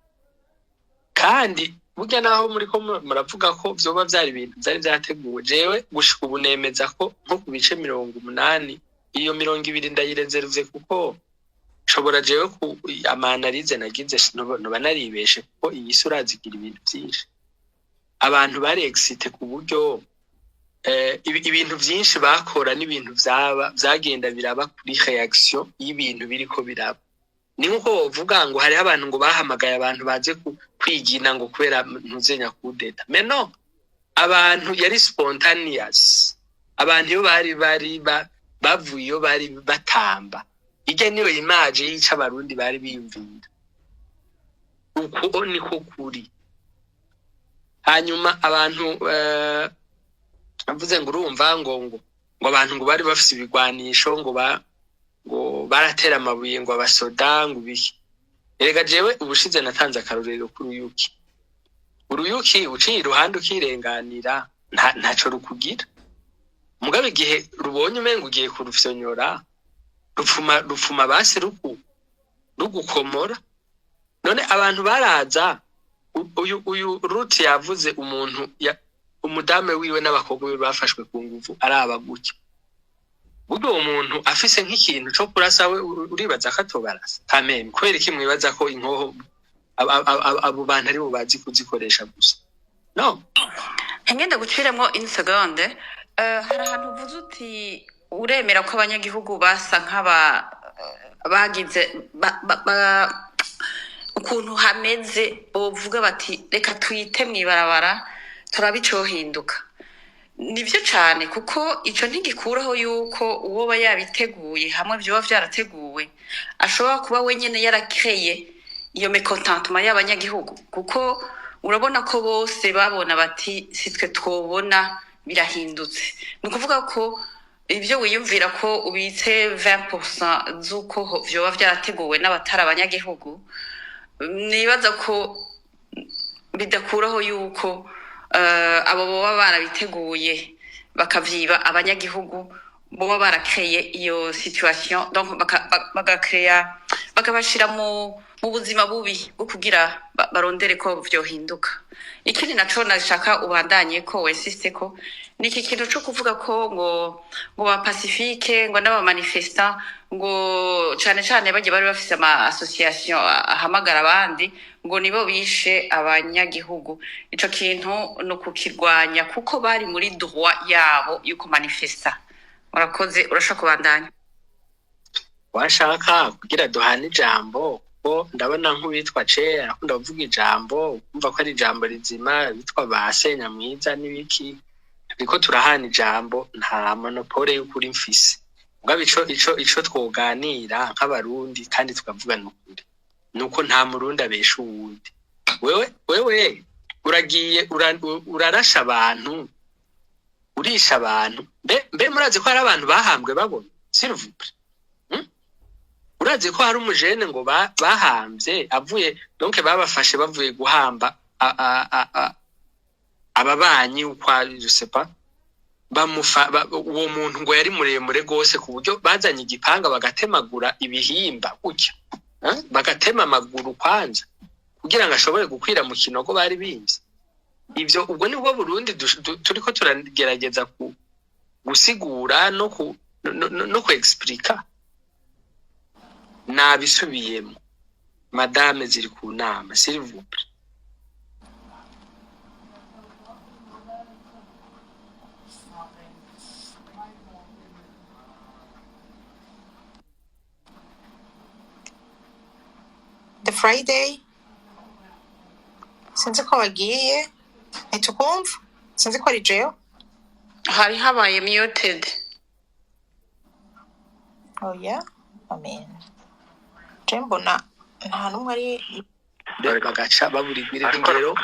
Kandi burya naho muriko muravuga ko vyoba vyari ibintu vyari vyateguwe, jewe gushika ubu nemeza ko nko ku bice 80, iyo 20 ndayirezeruvye, kuko nshobora jewe ku ama analyses nagize noba naribeshe, kuko iyi si urazigira ibintu vyinshi. Abantu bari excités ku buryo ibintu vyinshi bakora n'ibintu vyaba vyagenda biraba kuri réaction y'ibintu biriko biraba. Ni nkuko wovuga ngo hariho abantu ngo bahamagaye abantu baze kwigina ngo kubera ntuzenya kudeta. Mais non, abantu yari spontaneous. Abantu iyo bari bavuye iyo bari batamba, irya niyo image y'ico Abarundi bari biyumvira. Uko niko kuri. Hanyuma abantu avuze ngo urumva ngo abantu ngo bari bafise ibigwanisho, ngo baratera amabuye ngo abasoda, ngo ibiki. Erega jewe ubushize natanze akarorero k'uruyuki. Uruyuki uciye iruhande ukirenganira, ntaco rukugira. Mugabo igihe rubonye umenga ugiye kurufyonyora, rupfuma basi rugukomora. None abantu baraza, uyu Ruti yavuze umuntu umudame wiwe n'abakobwa biwe bafashwe ku nguvu, araba gutya. Burya uwo muntu afise nk'ikintu co kurasa, we uribaza ko atobarasa kameme? Kubera iki mwibaza ko inkoho abo bantu aribo bazi kuzikoresha gusa? No. Ngenda guciremo une seconde. Hari ahantu uvuze uti uremera ko abanyagihugu basa nk'aba bagize ukuntu hameze, bovuga bati reka twite mw'ibarabara turabe icohinduka. Nivyo cane, kuko ico ntigikuraho yuko uwoba yabiteguye, hamwe vyoba vyarateguwe, ashobora kuba wenyene yarakreye iyo mécontentement y'abanyagihugu, kuko urabona ko bose babona bati si twe twobona birahindutse. Ni ukuvuga ko ibyo wiyumvira ko ubitse 20% z'uko vyoba vyarateguwe n'abatari abanyagihugu, nibaza ko bidakuraho yuko abo boba barabiteguye bakavyiba abanyagihugu, boba barakreye iyo situation, donc bagakreya, bakabashira mu buzima bubi bwo kugira barondere ko vyohinduka. Ikindi naco nashaka ubandanye ko w'insiste ko ni iki kintu co kuvuga ko ngo ba pacifique, ngo n'aba manifestants, ngo cane cane bagiye bari bafise ama association ahamagara abandi, ngo nibo bishe abanyagihugu. Ico kintu ni ukukirwanya, kuko bari muri droit yabo yuko manifesta. Murakoze, urashobora kubandanya. Washaka kugira duhane ijambo, kuko ndabona nk'uwitwa ce arakunda kuvuga ijambo, kumva ko ari ijambo rizima, witwa ba Senyamwiza n'ibiki. Turiko turahana ijambo, nta monopole y'ukuri mfise. Mugabo ico twoganira nk'Abarundi kandi tukavugana ukuri, nuko nta Murundi abesha uwundi. Wewe uragiye urarasha abantu, urisha abantu. Mbe murazi ko hari abantu bahambwe babona? S'il vous plaît. Urazi ko hari umujene ngo bahamvye avuye, donc babafashe bavuye guhamba ababanyi ukwa, je sais pas, uwo muntu ngo yari muremure gose ku buryo bazanye igipanga bagatemagura ibihimba gutya, eh? Bagatema amaguru kwanza kugira ngo ashobore gukwira mu kinogo bari bimvye. Ivyo ubwo nibwo Burundi turiko turagerageza gusigura no ku expliqua. Nabisubiyemo, madame ziri ku nama, s'il vous plaît. The Friday, sinzi ko wagiye, ntitukumva, sinzi ko ari jewe. Hari habaye muted. Oya, amen, je mbona nta n'umwe ari. Bagaca baburirwa irengero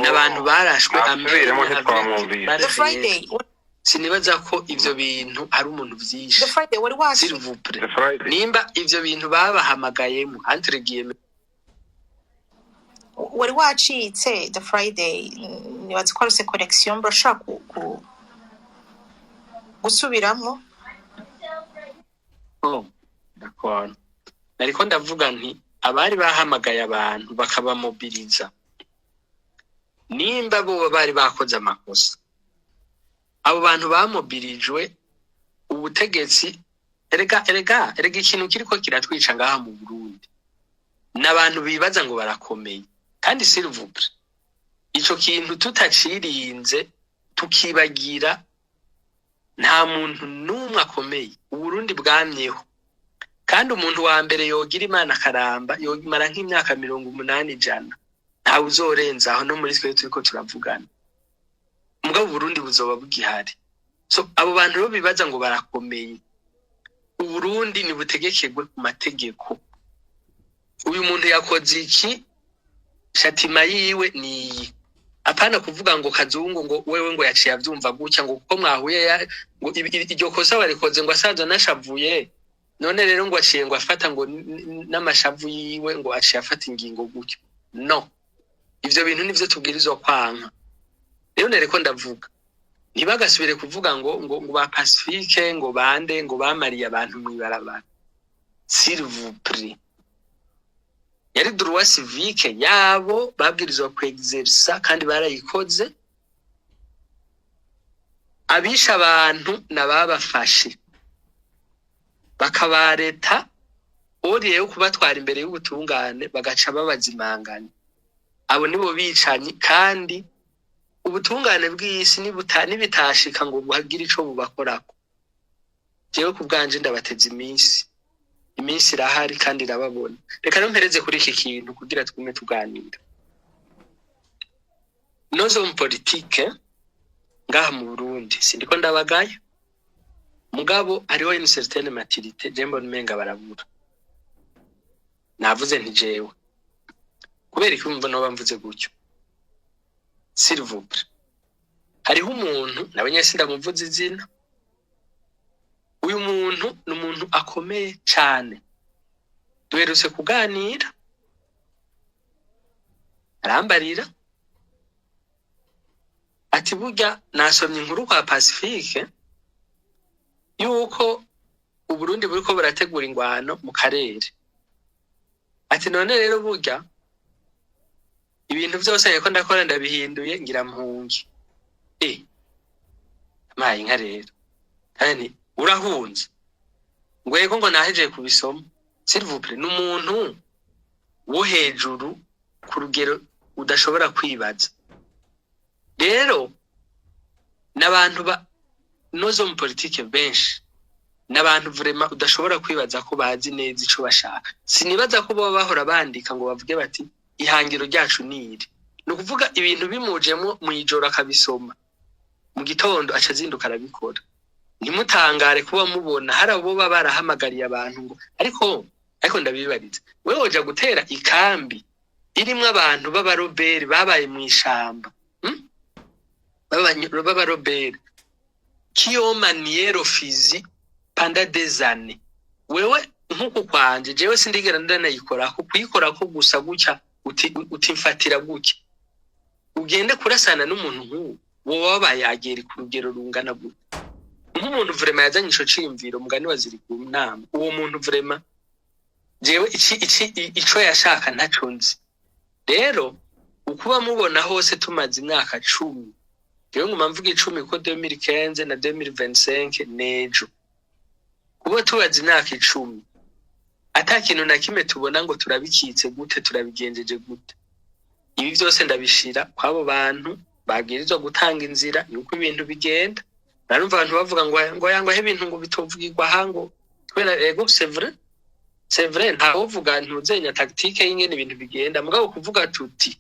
n'abantu barashwe. Nasubiremo, ntitwamwumvise. The Friday. Sinibaza ko ivyo bintu ari umuntu vyishe. The Friday, wari wasi S'il vous plaît. The Friday. Nimba ivyo bintu babahamagayemo, entre guillemets. Wari wacitse, The Friday. Nibaza ko aruse connection, urashobora gusubiramo. Oh, d'accord. Nariko ndavuga nti abari bahamagaye abantu bakabamobiriza, nimba boba bari bakoze amakosa, abo bantu bamobirijwe ubutegetsi. Erega, erega, erega, ikintu kiriko kiratwica ngaha mu Burundi n'abantu bibaza ngo barakomeye. Kandi s'il vous plaît, ico kintu tutacirinze tukibagira, nta muntu n'umwe akomeye. Uburundi bwamyeho, kandi umuntu wa mbere yogira Imana akaramba, yomara nk'imyaka 80, 100, ntawe uzorenzaho no muri twe turiko turavugana. Mugabo Uburundi buzoba bugihari. So abo bantu rero bibaza ngo barakomeye, Uburundi nibutegekegwe ku mategeko. Uyu muntu yakoze iki, châtiment yiwe niyi. Apana kuvuga ngo Kazungu, ngo wewe ngo yaciye avyumva gutya, ngo kuko mwahuye ngo iryo kosa warikoze, ngo asanzwe anashavuye, none rero ngo aciye ngo afata ngo n'amashavu yiwe, ngo aciye afata ingingo gutyo. No ivyo bintu nivyo tubwirizwa kwanka. Rero nereko ndavuga, ntibagasubire kuvuga ngo ba Pacifique, ngo bande, ngo bamariye abantu mw'ibarabara. S'il vous plaît, yari droit civique yabo, babwirizwa kwexersa kandi barayikoze. Abishe abantu nababafashe bakabareta, oriye yo kubatwara imbere y'ubutungane bagaca babazimanganya, abo nibo bicanyi. Kandi ubutungane bw'isi nibitashika ngo buhagire ico bubakorako, jewe ku bwanje ndabateza iminsi. Iminsi irahari kandi irababona. Reka rero mpereze kuri iki kintu kugira twume tuganira. Nos hommes politiques ngaha mu Burundi, sindiko ndabagaya, mugabo hariho une certaine maturité je mbona umenga barabura. Navuze nti jewe kubera iki wumva noba mvuze gutyo? S'il vous plaît, hariho umuntu nawe nyene, sindamuvuze izina. Uyu muntu ni umuntu akomeye cane, duherutse kuganira, arambarira ati: "Burya nasomye inkuru kwa Pacifique yuko Uburundi buriko burategura ingwano mu karere." Ati: "None rero burya ibintu vyose nariko ndakora ndabihinduye, ngira mpunge." Amaye inka rero, kandi urahunze ngwego ngo nahejeje kubisoma. S'il vous plaît, ni umuntu wo hejuru ku rugero udashobora kwibaza. Rero n'abantu ba nos hommes politiques benshi n'abantu vraiment udashobora kwibaza ko bazi neza ico bashaka. Sinibaza ko boba bahora bandika ngo bavuge bati: "Ihangiro ryacu ni iri." Ni ukuvuga ibintu bimujemwo mw'ijoro, akabisoma mu gitondo, aca azinduka arabikora. Ntimutangare kuba mubona hari abo baba barahamagariye abantu ngo ariko ndabibariza, wewe woja gutera ikambi irimwo abantu b'abaroberi babaye mw'ishamba, B'abaroberi qui ont manié le fusil pendant des années. Wewe nk'uku kwanje, jewe sindigera ndanayikorako, kuyikorako gusa gutya, uti mfatira gutya, ugende kurasana n'umuntu nk'uwo, woba wabaye agera ku rugero rungana gute? Nk'umuntu vraiment yazanye ico ciyumviro, mugani wa ziri ku nama, uwo muntu vraiment jewe ico yashaka ntaco nzi. Rero ukuba mubona hose tumaze imyaka 10, jewe nguma mvuga 10 kuko 2015 na 2025 nejo, kuba tubaze imyaka 10 ata kintu na kimwe tubona ngo turabikitse gute, turabigenjeje gute, ibi byose ndabishira kw'abo bantu babwirizwa gutanga inzira yuko ibintu bigenda. Narumva abantu bavuga ngo aho ibintu ngo bitovugirwa aha, ngo kubera ego, c'est vrai. C'est vrai, ntawuvuga ntuzenya tactique y'ingene ibintu bigenda, mugabo kuvuga tuti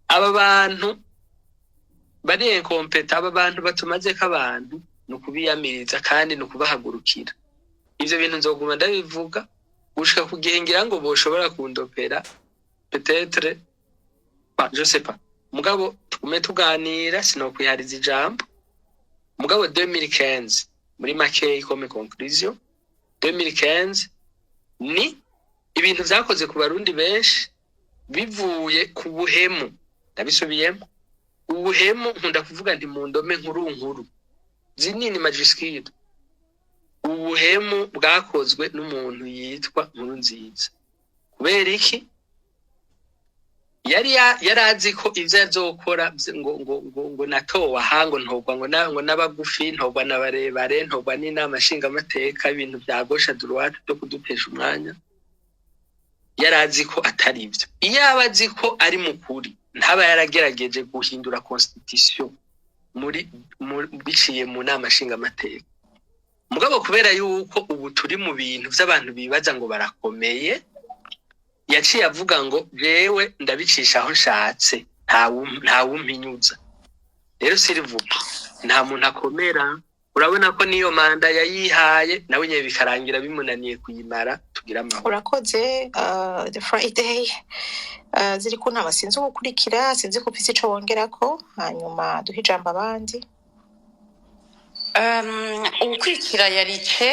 aba bantu bari incompétents, aba bantu batumazeko abantu, ni ukubiyamiriza kandi ni ukubahagurukira. Ivyo bintu nzoguma ndabivuga gushika ku gihe ngira ngo boshobora kundopera peut-être, bah, je sais pas. Mugabo tugume tuganira, sinokwihariza ijambo. Mugabo 2015, muri makeyi, comme conclusion, 2015 ni ibintu vyakoze ku Barundi benshi bivuye ku buhemu. Ndabisubiyemo, ubuhemu. Nkunda kuvuga nti mu ndome nkuru nkuru zinini, majuscule, ubuhemu bwakozwe n'umuntu yitwa Nkurunziza. Kubera iki? Yari yari azi ko ivyo azokora ngo natowe aha, ngo ntogwa ngo n'abagufi, ntogwa na barebare, ntogwa n'inama nshingamateka, ibintu vya gauche droite byo kudutesha umwanya. Yari azi ko atari ivyo. Iyo aba azi ko ari mukuri, ntaba yaragerageje guhindura constitution muri biciye mu nama nshingamateka. Mugabo kubera yuko ubu turi mu bintu vy'abantu bibaza ngo barakomeye, yaciye avuga ngo jewe ndabicisha aho nshatse, ntawumpinyuza. Rero sirivuga nta muntu akomera. Urabona ko niyo manda yayihaye nawe nyene bikarangira bimunaniye kuyimara. Tugira amahoro. Urakoze, The Friday. Ziri ku ntama, sinzi ugukurikira, sinzi ko ufise ico wongerako, hanyuma duhe ijambo abandi. Ugukurikira yarice.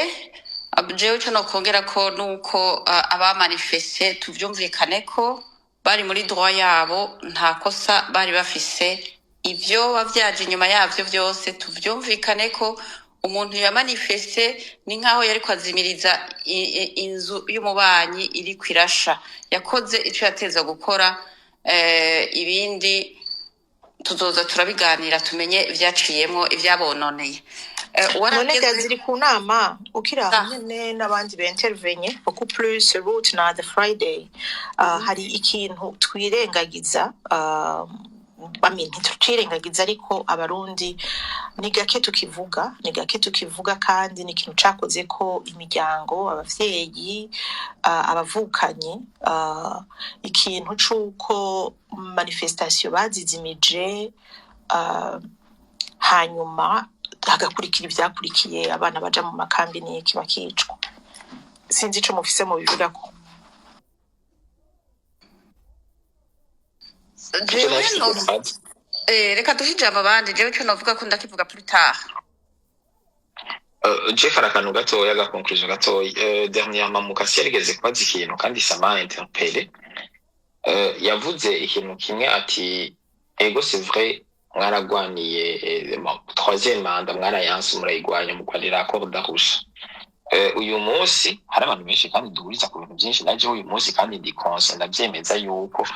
Jewe ico nokongera ko nuko abamanifeste, tuvyumvikane ko bari muri droit yabo, nta kosa bari bafise. Ivyo bavyaje inyuma yavyo vyose, tuvyumvikane ko umuntu yamanifeste ni nkaho yariko azimiriza inzu y'umubanyi iriko irasha. Yakoze ico yateza gukora. Ibindi tuzoza turabiganira, tumenye ivyaciyemwo, ivyabononeye. None Warageze ziri ku nama ukiri aho Ah. nyene n'abandi bentervenye beaucoup plus, Root na The Friday. Hari ikintu twirengagiza, I mean, ntitwirengagiza, ariko Abarundi ni gake tukivuga, ni gake tukivuga, kandi ni ikintu cakoze ko imiryango, abavyeyi, abavukanyi, ikintu c'uko manifestation bazizimije, hanyuma hagakurikira ivyakurikiye, abana baja mu makambi n'iki, bakicwa. Sinzi ico mufise mubivugako. Icyo Jewe nafise no mbaza. Reka duhe ijambo abandi. Jewe ico novuga ko ndakivuga plus tard. Jeff, hari akantu gatoya, aga conclusion gatoya. Dernièrement Mukasi yarigeze kubaza ikintu kandi ça m'a interpellé. Yavuze ikintu kimwe ati: "Ego, c'est vrai, mwaragwaniye bon, troisième mandat mwarayanse, murayigwanya, mugwanira accord d'Arusha. Uyu munsi hari abantu benshi kandi duhuriza ku bintu byinshi naje uyu munsi, kandi ndi conscient, ndavyemeza yuko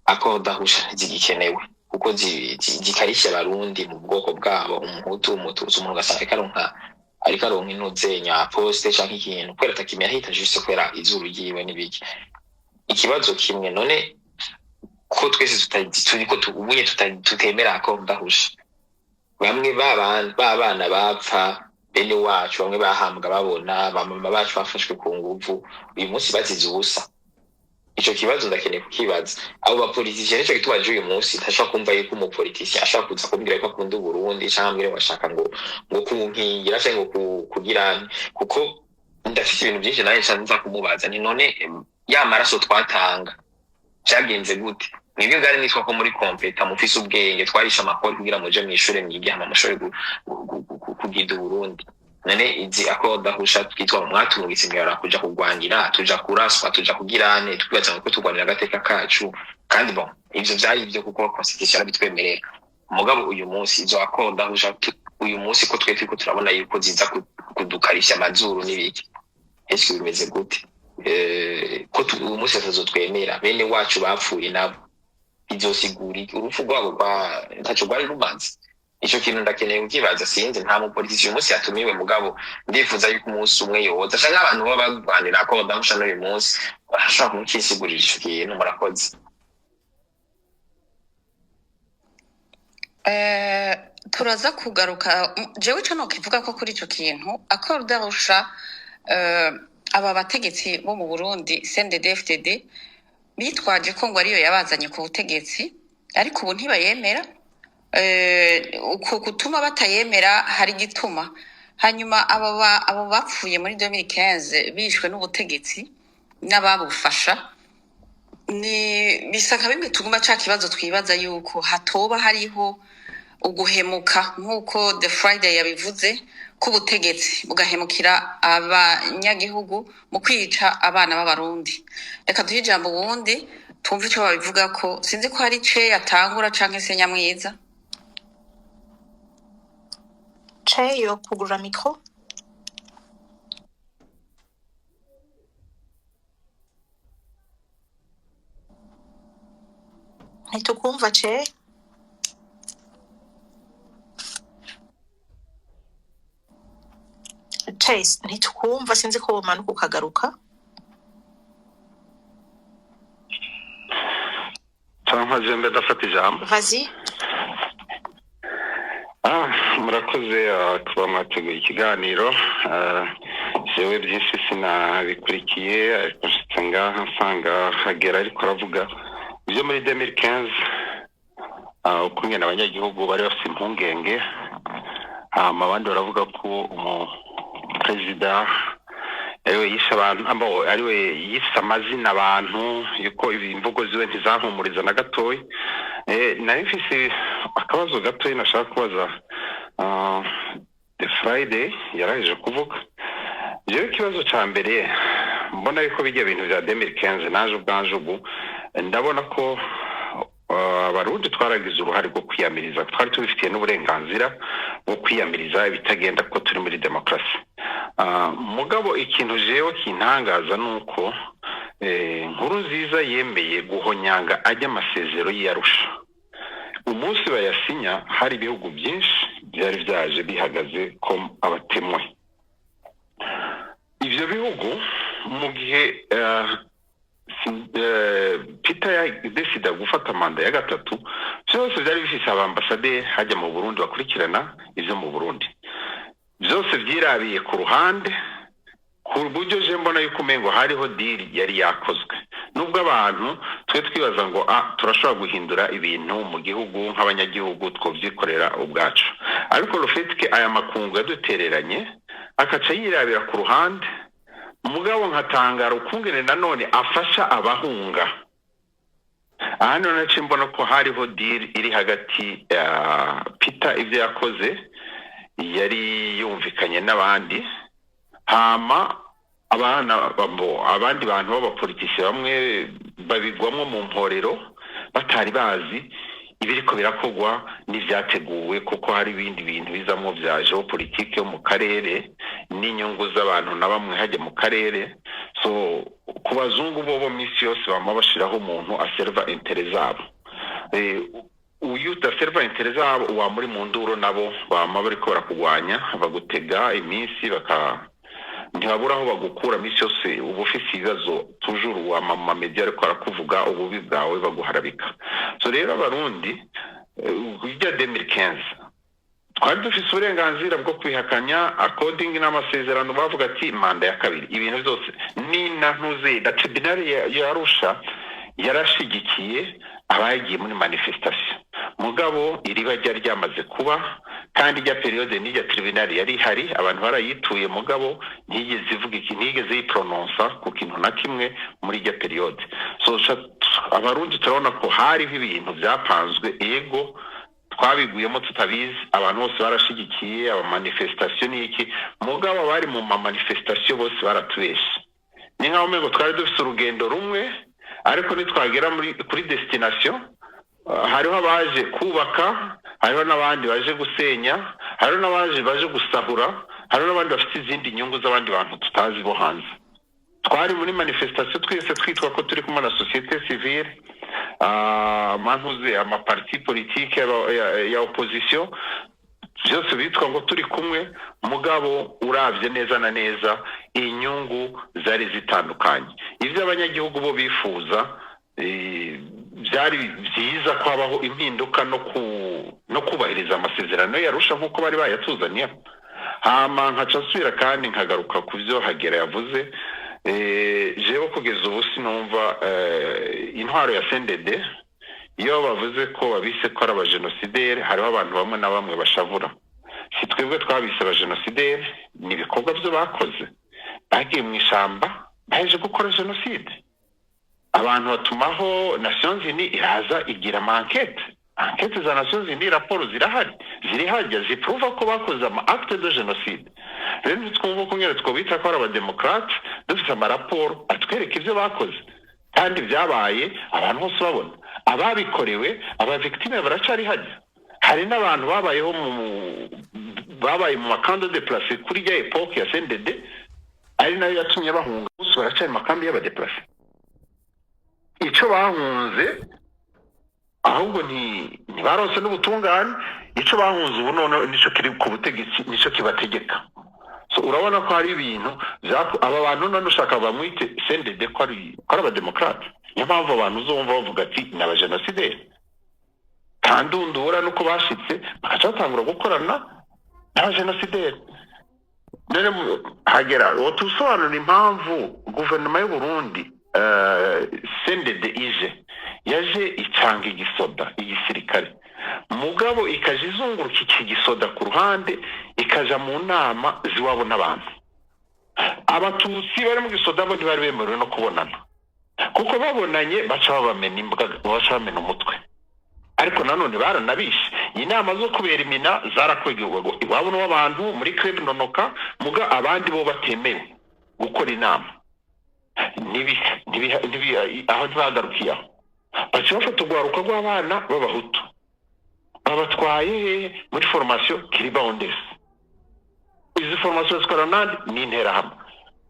accord d'Arusha ntizigikenewe kuko zikarishya Abarundi mu bwoko bwabo, Umuhutu, Umututsi, umuntu ugasanga ariko aronka intuzenya poste canke ikintu kubera atakimenya ahita, juste kubera izuru ryiwe n'ibiki." Ikibazo kimwe: none ko twese turiko ubunye tutemera accord d'Arusha, bamwe babana bapfa, bene wacu bamwe bahambwa babona, bamama bacu bafashwe ku nguvu, uyu munsi bazize ubusa? Ico kibazo ndakeneye kukibaza abo ba politiciens. Nico gituma je uyu munsi ntashobora kumva yuko umu politicien ashobora kuza kumbwira ko akunda Uburundi, canke ambwira ngo ashaka ngo kunkingira canke ngo kugira nte, kuko ndafise ibintu byinshi nawe nca nza kumubaza ni: none ya maraso twatanga vyagenze gute? Mwebwe bwari nitwa ko muri compétents, mufise ubwenge, twarishe amakori kugira muje mw'ishure mwige, hama mushobore kugida Uburundi. None izi accord d'Arusha twitwa mwatumugitse imihora kuja kugwanira, tuja kuraswa, tuja kugirane, twibaza ngo ko turwanira agateka kacu, kandi bon, ivyo vyari ivyo kuko constitution yarabitwemerera. Mugabo uyu munsi izo accord d'Arusha, uyu munsi ko twe turiko turabona yuko ziza kudukarisha amazuru n'ibiki, eske bimeze gute? Ko uyu munsi atazotwemera, bene wacu bapfuye nabo izosigura iki? Urupfu rwabo rwa ntaco rwari rumaze. Ico kintu ndakeneye kukibaza. Sinzi, nta mu politicien uyu munsi yatumiwe, mugabo ndifuza yuko umunsi umwe yoza, canke abantu baba bagwanira ko badahusha n'uyu munsi barashobora kumukisigurira ico kintu. Murakoze. Turaza kugaruka. Jewe ico nokivuga ko kuri ico kintu accord d'Arusha, Aba bategetsi bo mu Burundi, CNDD-FDD, bitwaje ko ngo ariyo yabazanye ku butegetsi, ariko ubu ntibayemera. Uku gutuma batayemera hari igituma. Hanyuma abo bapfuye muri 2015 bishwe n'ubutegetsi n'ababufasha, ni bisa nka bimwe tuguma ca kibazo twibaza yuko hatoba hariho uguhemuka, nk'uko The Friday yabivuze, k'ubutegetsi bugahemukira abanyagihugu mu kwica abana b'Abarundi. Reka duhe ijambo uwundi, twumve ico babivugako. Sinzi ko hari ce yatangura canke se Nyamwiza. Ce yo kugurura micro. Ntitukumva, ce. Chase, ntitukumva. Sinzi ko womanuka ukagaruka. Cyangwa jembe ndafata ijambo. Vas-y. Ah, murakoze kuba mwateguye ikiganiro. Jewe byinshi sinabikurikiye, ariko nshitse ngaha nsanga Hagera ariko aravuga ibyo muri 2015, ukungene abanyagihugu bari bafite impungenge, hama abandi baravuga ko umuperezida ariwe yishe abantu, ariwe yise amazina abantu, yuko imvugo ziwe ntizampumuriza na gatoya. Nari mfise akabazo gatoya nashaka kubaza The Friday yarangije kuvuga. Jewe ikibazo ca mbere, mbona yuko bijya bintu vya 2015, naje ubwanje ubu ndabona ko Abarundi twaragize uruhare rwo kwiyamiriza, twari tubifitiye n'uburenganzira bwo kwiyamiriza ibitagenda ko turi muri demokarasi. Mugabo ikintu jewe kintangaza ni uko Nkurunziza yemeye guhonyanga ajya amasezero y'Arusha. Umunsi bayasinya hari ibihugu byinshi byari byaje bihagaze ko abatemwe. Ivyo bihugu, mu gihe Peter yadesida gufata manda ya gatatu, byose byari bifise abambasaderi hajya mu Burundi bakurikirana ivyo mu Burundi, byose vyirabiye ku ruhande, ku buryo je mbona yuko umengo hariho deal yari yakozwe, nubwo abantu twe twibaza ngo turashobora guhindura ibintu mu gihugu nk'abanyagihugu, twovyikorera ubwacu. Ariko le fait que aya makungu yadutereranye akaca yirabira ku ruhande, mugabo nkatangara ukungene nanone afasha abahunga. Aha niho naciye mbona ko hariho deal iri hagati ya Peter, ibyo yakoze yari yumvikanye n'abandi, hama abana babo, abandi bantu b'abapolitisi bamwe babigwamo mu mporero batari bazi ibiriko birakogwa n'ivyateguwe, kuko hari ibindi bintu bizamwo vya géopolitique yo mu karere n'inyungu z'abantu na bamwe hajya mu karere. So ku bazungu bobo misi yose bama bashiraho umuntu aserva intérêts zabo. Uyu udaserva intérêts zabo wa muri mu nduro, nabo bama bariko barakugwanya, bagutega iminsi, baka ntibabura aho bagukura. Misi yose uba ufise ibibazo, toujours wama mu ma médias ariko arakuvuga ububi bwawe, baguharabika. So rero Abarundi, ijya 2015 twari dufise uburenganzira bwo kwihakanya according n'amasezerano. Bavuga ati manda ya kabiri, ibintu byose ni na ntuze na tribunal ya Arusha yarashigikiye abagiye muri manifestation. Mugabo iriba ryari ryamaze kuba, kandi ijya période n'ijya tribunal yari ihari, abantu barayituye, mugabo ntiyigeze ivuga iki, ntiyigeze yiprononsa ku kintu na kimwe muri ijya période. So Abarundi turabona ko hariho ibintu byapanzwe. Ego, twabiguyemo tutabizi, abantu bose barashigikiye aba manifestation n'iki, mugabo abari mu ma manifestation bose baratubeshe. Ni nkaho umengo twari dufite urugendo rumwe, ariko nitwagera muri kuri destination, hariho abaje kubaka, hariho n'abandi baje gusenya, hariho n'abaje baje gusahura, hariho n'abandi bafite izindi nyungu z'abandi bantu tutazi bo hanze. Twari muri manifestation twese twitwa ko turi kumwe na société civile, amantuze, amaparti politike ya opposition, byose bitwa ngo turi kumwe. Mugabo uravye neza na neza, inyungu zari zitandukanye. Ivyo abanyagihugu bo bifuza, byari byiza ko habaho impinduka no kubahiriza amasezerano y'Arusha nk'uko bari bayatuzaniye. Hama nkaca nsubira kandi nkagaruka ku byo Hagera yavuze. Jewe kugeza ubu sinumva intwaro ya CNDD. Iyo bavuze ko babise ko ari abajenosideri, hariho abantu bamwe na bamwe bashavura. Si twebwe twabise abajenosideri, ni ibikorwa byo bakoze. Bagiye mu ishamba baheje gukora jenoside, abantu batumaho Nations Unies iraza igira ama enquêtes. Enquêtes za Nations Unies, raporo zirahari, ziri hajya ziprouva ko bakoze ama acte de génocide. Rero ntitwumva ko nyine twobita ko ari abademokrate dufite amaraporo atwereka ibyo bakoze, kandi byabaye abantu bose babona. Ababikorewe, aba victimes baracari hajya. Hari n'abantu babayeho mu babaye mu ma camps de déplacés kuri ya époque ya CNDD, ari nayo yatumye bahunga. Bose baracari mu makambi y'aba déplacés. Icyo bahunze ahubwo ntibaronse n'ubutungane. Icyo bahunze ubu none nicyo kiri ku butegetsi, nicyo kibategeka. So urabona ko hari ibintu aba bantu none ushaka bamwite CNDD ko ari abademokrate. Niyo mpamvu abantu uzumva bavuga ati ni abajenosideri kandundura, nuko bashitse bagaca batangura gukorana n'abajenosideri. None hagera uwo tusobanura impamvu guverinoma y'u Burundi, CNDD ije, yaje icanga igisoda, igisirikare, mugabo ikaja izunguruka iki gisoda ku ruhande, ikaja mu nama ziwabo n'abantu. Abatutsi bari mu gisoda bo ntibari bemerewe no kubonana, kuko babonanye baca babamena imbwa, baca bamena umutwe. Ariko nanone baranabishe. Inama zo kubera imina zarakwegurwa iwabo n'abantu muri club Nonoka, muga abandi bo batemewe gukora inama. Aho ntibagarukiye aho, baca bafata urwaruka rw'abana b'abahutu, babatwaye hehe? Muri formation Kiriba Ondesi. Izi formation zikora nandi ni Interahamwe.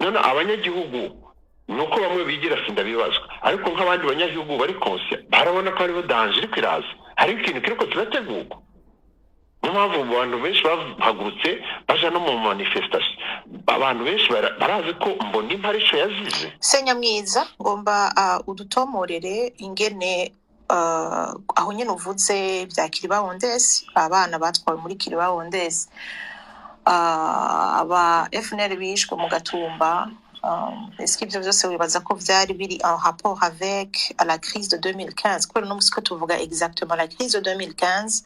None abanyagihugu, ni uko bamwe bigira sindabibazwa, ariko nk'abandi banyagihugu bari conscients barabona ko hariho danger iriko iraza, hariho ikintu kiriko kirategurwa. Niyo mpamvu abantu benshi bahagurutse baja no mu manifestation. Abantu benshi barazi ko Mbonimpa arico yazize. Senyamwiza, ngomba udutomorere ingene aho nyene uvuze bya Kiriba Ondesi, abana batwawe muri Kiriba Ondesi, aba FNL bishwe mu Gatumba. Est-ce que ivyo vyose wibaza ko vyari biri en rapport avec la crise de 2015? Kubera uno musi ko tuvuga exactement la crise de 2015,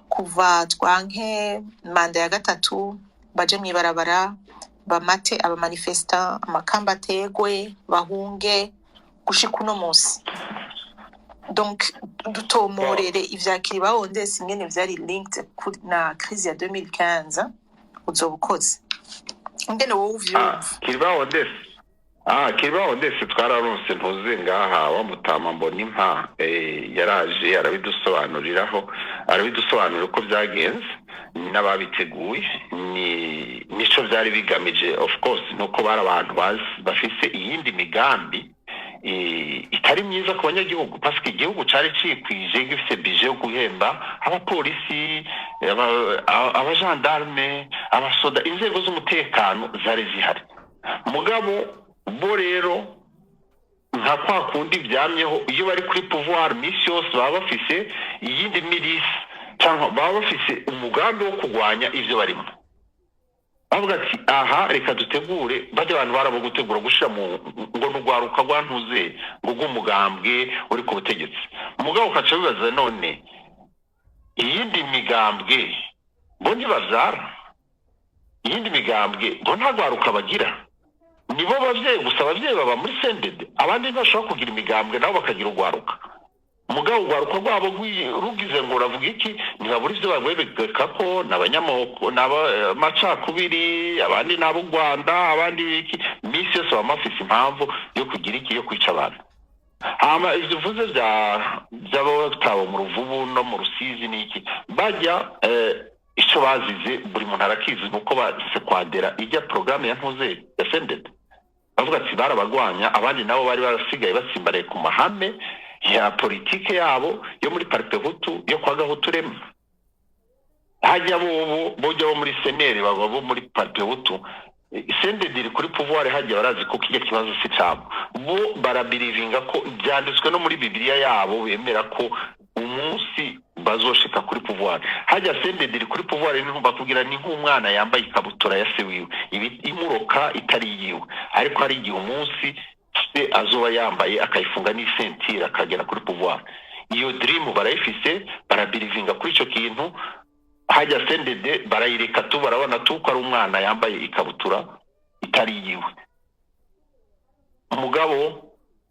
kuva twanke manda ya gatatu, baje mw'ibarabara, bamate aba manifestants, amakamba ategwe, bahunge, gushika uno musi. Donc dutomorere ivya Kiriba Ondesi ingene vyari linked na crise ya 2015. Uzoba ukoze ingene wowe uvyumva. Kiriba Ondesi, Kiriba Ondesi twararonse ntuze ngaha wa mutama Mbonimpa, yaraje arabidusobanuriraho, arabidusobanurira uko byagenze n'ababiteguye, ni nico byari bigamije. Of course nuko bari abantu bafise iyindi migambi itari myiza ku banyagihugu, parce que igihugu cari cikwije, gifise budget yo guhemba abapolisi, abagendarme, abasoda, inzego z'umutekano zari zihari. Mugabo bo rero, nka kwa kundi byamyeho, iyo bari kuri pouvoir misi yose baba bafise iyindi milice cyangwa baba bafise umugambi wo kurwanya ivyo barimo. Bavuga ati aha reka dutegure bajya abantu barabo gutegura gushira mu ngo n'urwaruka rwantuze ngo rw'umugambwe uri ku butegetsi. Mugabo ukaca bibaza, none iyindi migambwe bo ntibavyara? Iyindi migambwe bo nta rwaruka bagira? Nibo bavyeyi gusa, abavyeyi baba muri CNDD, abandi ntibashobora kugira imigambwe nabo bakagira urwaruka. Mugabo urwaruka rwabo rugize ngo uravuga iki, ntibabura ivyo bagwebeka ko ni abanyamoko, ni abamacakubiri, abandi ni ab'u Rwanda, abandi biki. Misi yose baba bafise impamvu yo kugira iki, yo kwica abantu. Hama ivyo uvuze vya vy'abatawe mu Ruvubu no mu Rusizi n'iki, bajya ico bazize buri muntu arakizi, nuko base kwadera ijya porogaramu ya ntuze ya CNDD. Bavuga ati barabagwanya, abandi nabo bari barasigaye batsimbaraye ku mahame ya politike yabo yo muri Palipehutu, yo kwa Gahutu Rema. Hajya bobo bojya bo muri CNL, baba bo muri Palipehutu. CNDD iri kuri pouvoir, hajya barazi ko kijya kibazo si cabo. Bo barabirivinga ko byanditswe no muri Bibiliya yabo, bemera ko umunsi Bazoshika kuri pouvoir. Hajya CNDD iri kuri pouvoir, ni bakubwira ni nk'umwana yambaye ikabutura ya se wiwe, ibi imuroka itari yiwe, ariko hari igihe umunsi se azoba yambaye akayifunga n'isentire akagera kuri pouvoir. Iyo dream barayifise, barabirivinga kuri ico kintu. Hajya CNDD barayireka tu, barabona tu ko ari umwana yambaye ikabutura itari yiwe. Umugabo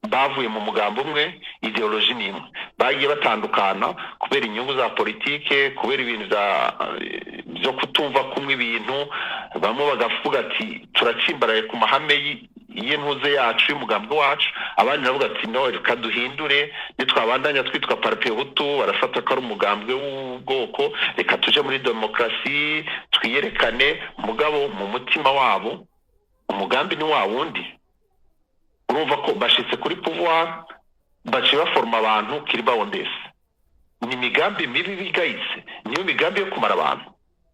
bavuye mu mugambo umwe, idéologie ni imwe, bagiye batandukana kubera inyungu za politike, kubera ibintu byo kutumva kumwe ibintu. Bamwe bagavuga ati: "Turatsimbaraye ku mahame y'intuze yacu, y'umugambi wacu." Abandi baravuga ati: "No, reka duhindure, nitwabandanya twitwa Palipehutu barafata ko ari umugambwe w'ubwoko, reka tuje muri demokarasi twiyerekane." Mugabo mu mutima wabo umugambi ni wa wundi. Urumva ko bashitse kuri pouvoir, baciye baforoma abantu kiribawondese. Ni imigambi mibi bigayitse, niyo migambi yo kumara abantu.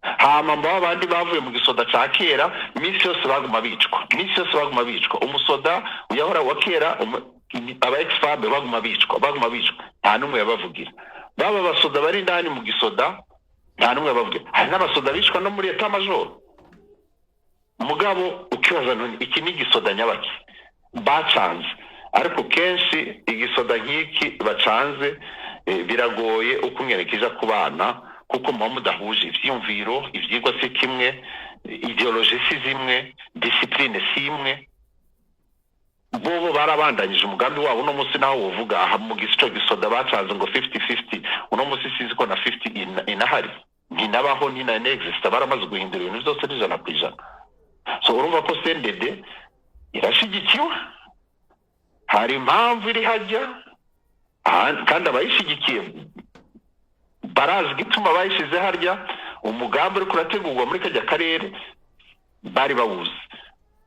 Hama mbaba abandi bavuye mu gisoda ca kera, iminsi yose baguma bicwa, iminsi yose baguma bicwa. Umusoda yahora wa kera, aba ex-FAB baguma bicwa, baguma bicwa, nta n'umwe yabavugira. Baba abasoda bari indani mu gisoda, nta n'umwe yabavugira. Hari n'abasoda bicwa no muri état-major. Mugabo ukibaza: none iki ni igisoda nyabaki bacanze? Ariko kenshi igisoda nk'iki bacanze, biragoye ukungene kija ku bana, kuko muba mudahuje ivyiyumviro, ivyigwa si kimwe, idéologie si zimwe, discipline si imwe. Bobo barabandanyije umugambi wabo. Uno munsi naho wovuga aha mu gico gisoda bacanze ngo 50-50, uno munsi sinzi ko na 50 inahari, ntinabaho, ntinanexista. Baramaze guhindura ibintu byose n'100%. So urumva ko CNDD irashigikiwe, hari impamvu iri hajya kandi abayishigikiye barazi igituma bayishize harya. Umugambi uriko urategurwa muri kajya karere bari bawuzi.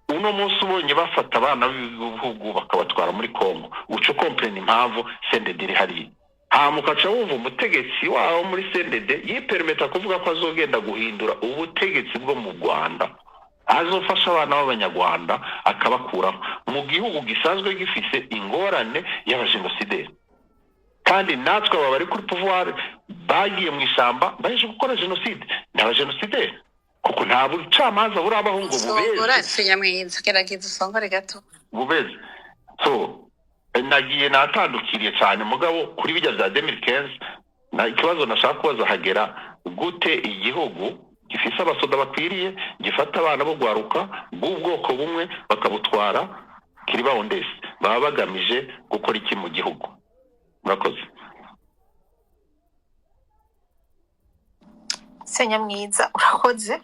Uno munsi ubonye bafata abana b'ibihugu bakabatwara muri Congo, uca ukomprena impamvu CNDD iri hariya. Hama ukaca wumva umutegetsi waho muri CNDD yipermeta kuvuga ko azogenda guhindura ubutegetsi bwo mu Rwanda, azofasha abana b'Abanyarwanda akabakuraho mu gihugu gisanzwe gifise ingorane y'abajenosideri. Kandi natwe aba bari kuri pouvoir bagiye mu ishyamba baje gukora jenoside, ni abajenosideri, kuko nta bucamanza burabaho ngo Songora. bubeze. Senyamwiza, gerageza usongore gato. Bubeze. So nagiye natandukiriye cyane, mugabo kuri bijya bya 2015 na ikibazo nashaka kubaza hagera: gute igihugu gifise abasoda bakwiriye gifata abana bo gwaruka bw'ubwoko bumwe bakabutwara kiribawondesi? Baba bagamije gukora iki mu gihugu? Murakoze. Senyamwiza, urakoze.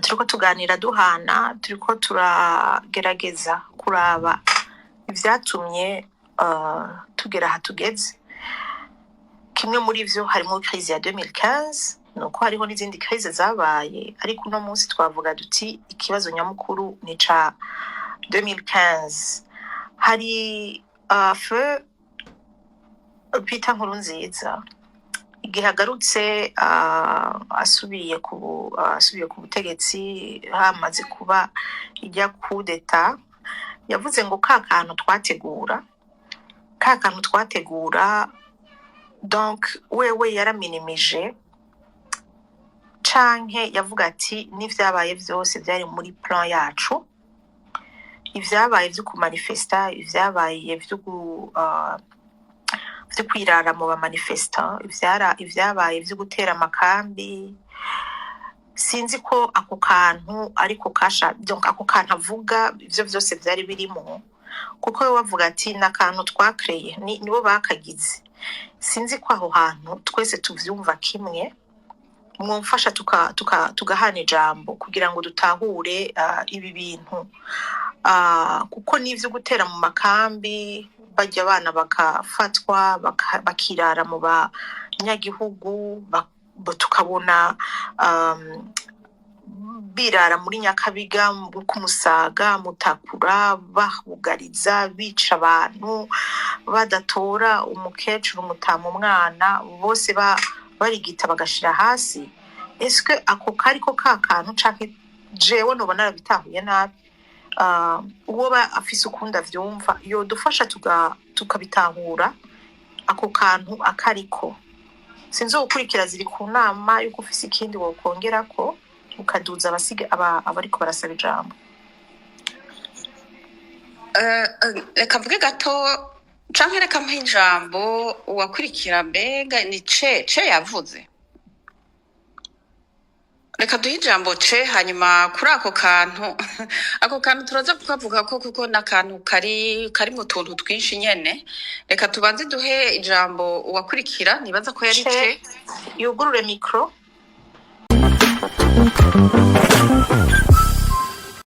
Turiko tuganira duhana, turiko turagerageza kuraba ivyatumye tugera aha tugeze. Kimwe muri vyo harimo crise ya 2015, nuko hariho n'izindi crise zabaye, ariko uno munsi twavuga duti ikibazo nyamukuru ni ca 2015. Hari feu Peter Nkurunziza, igihe agarutse, asubiye ku butegetsi hamaze kuba ijya kudeta, yavuze ngo ka kantu twategura, ka kantu twategura. Donc wewe yaraminimije canke yavuga ati n'ivyabaye vyose vyari muri plan yacu, ivyabaye vyo kumanifesta, ivyabaye vyo kwirara mu bamanifesta, ivyabaye vyo gutera amakambi. Sinzi ko ako kantu ariko kasha, donc ako kantu avuga ivyo vyose vyari birimo, kuko we bavuga ati ni akantu twakreye, nibo bakagize. Sinzi ko aho hantu twese tuvyumva kimwe. Mwumfasha tugahana ijambo kugira ngo dutahure ibi bintu, kuko n'ivyo gutera mu makambi bajya abana bakafatwa, bakirara mu banyagihugu, tukabona birara muri Nyakabiga, ku Musaga, Mutakura, bahugariza, bica abantu, badatora umukecuru, umutama, umwana, bose barigita bagashira hasi. Eske ako kariko ka kantu, canke jewe noba narabitahuye nabi? Uwo ba afise ukundi avyumva yodufasha tukabitahura. Ako kantu akariko sinzi gukurikira ziri ku nama yuko ufise ikindi wokongerako, ukaduza abasiga abariko barasaba ijambo. Reka mvuge gato canke reka mpe ijambo uwakurikira. Mbega ni ce yavuze? Reka duhe ijambo ce, hanyuma kuri ako kantu turaza kukavuga ko kuko n'akantu kari mu tuntu twinshi nyene. Reka tubanze duhe ijambo uwakurikira, nibaza ko yari Ce. Ce. Yugurure micro.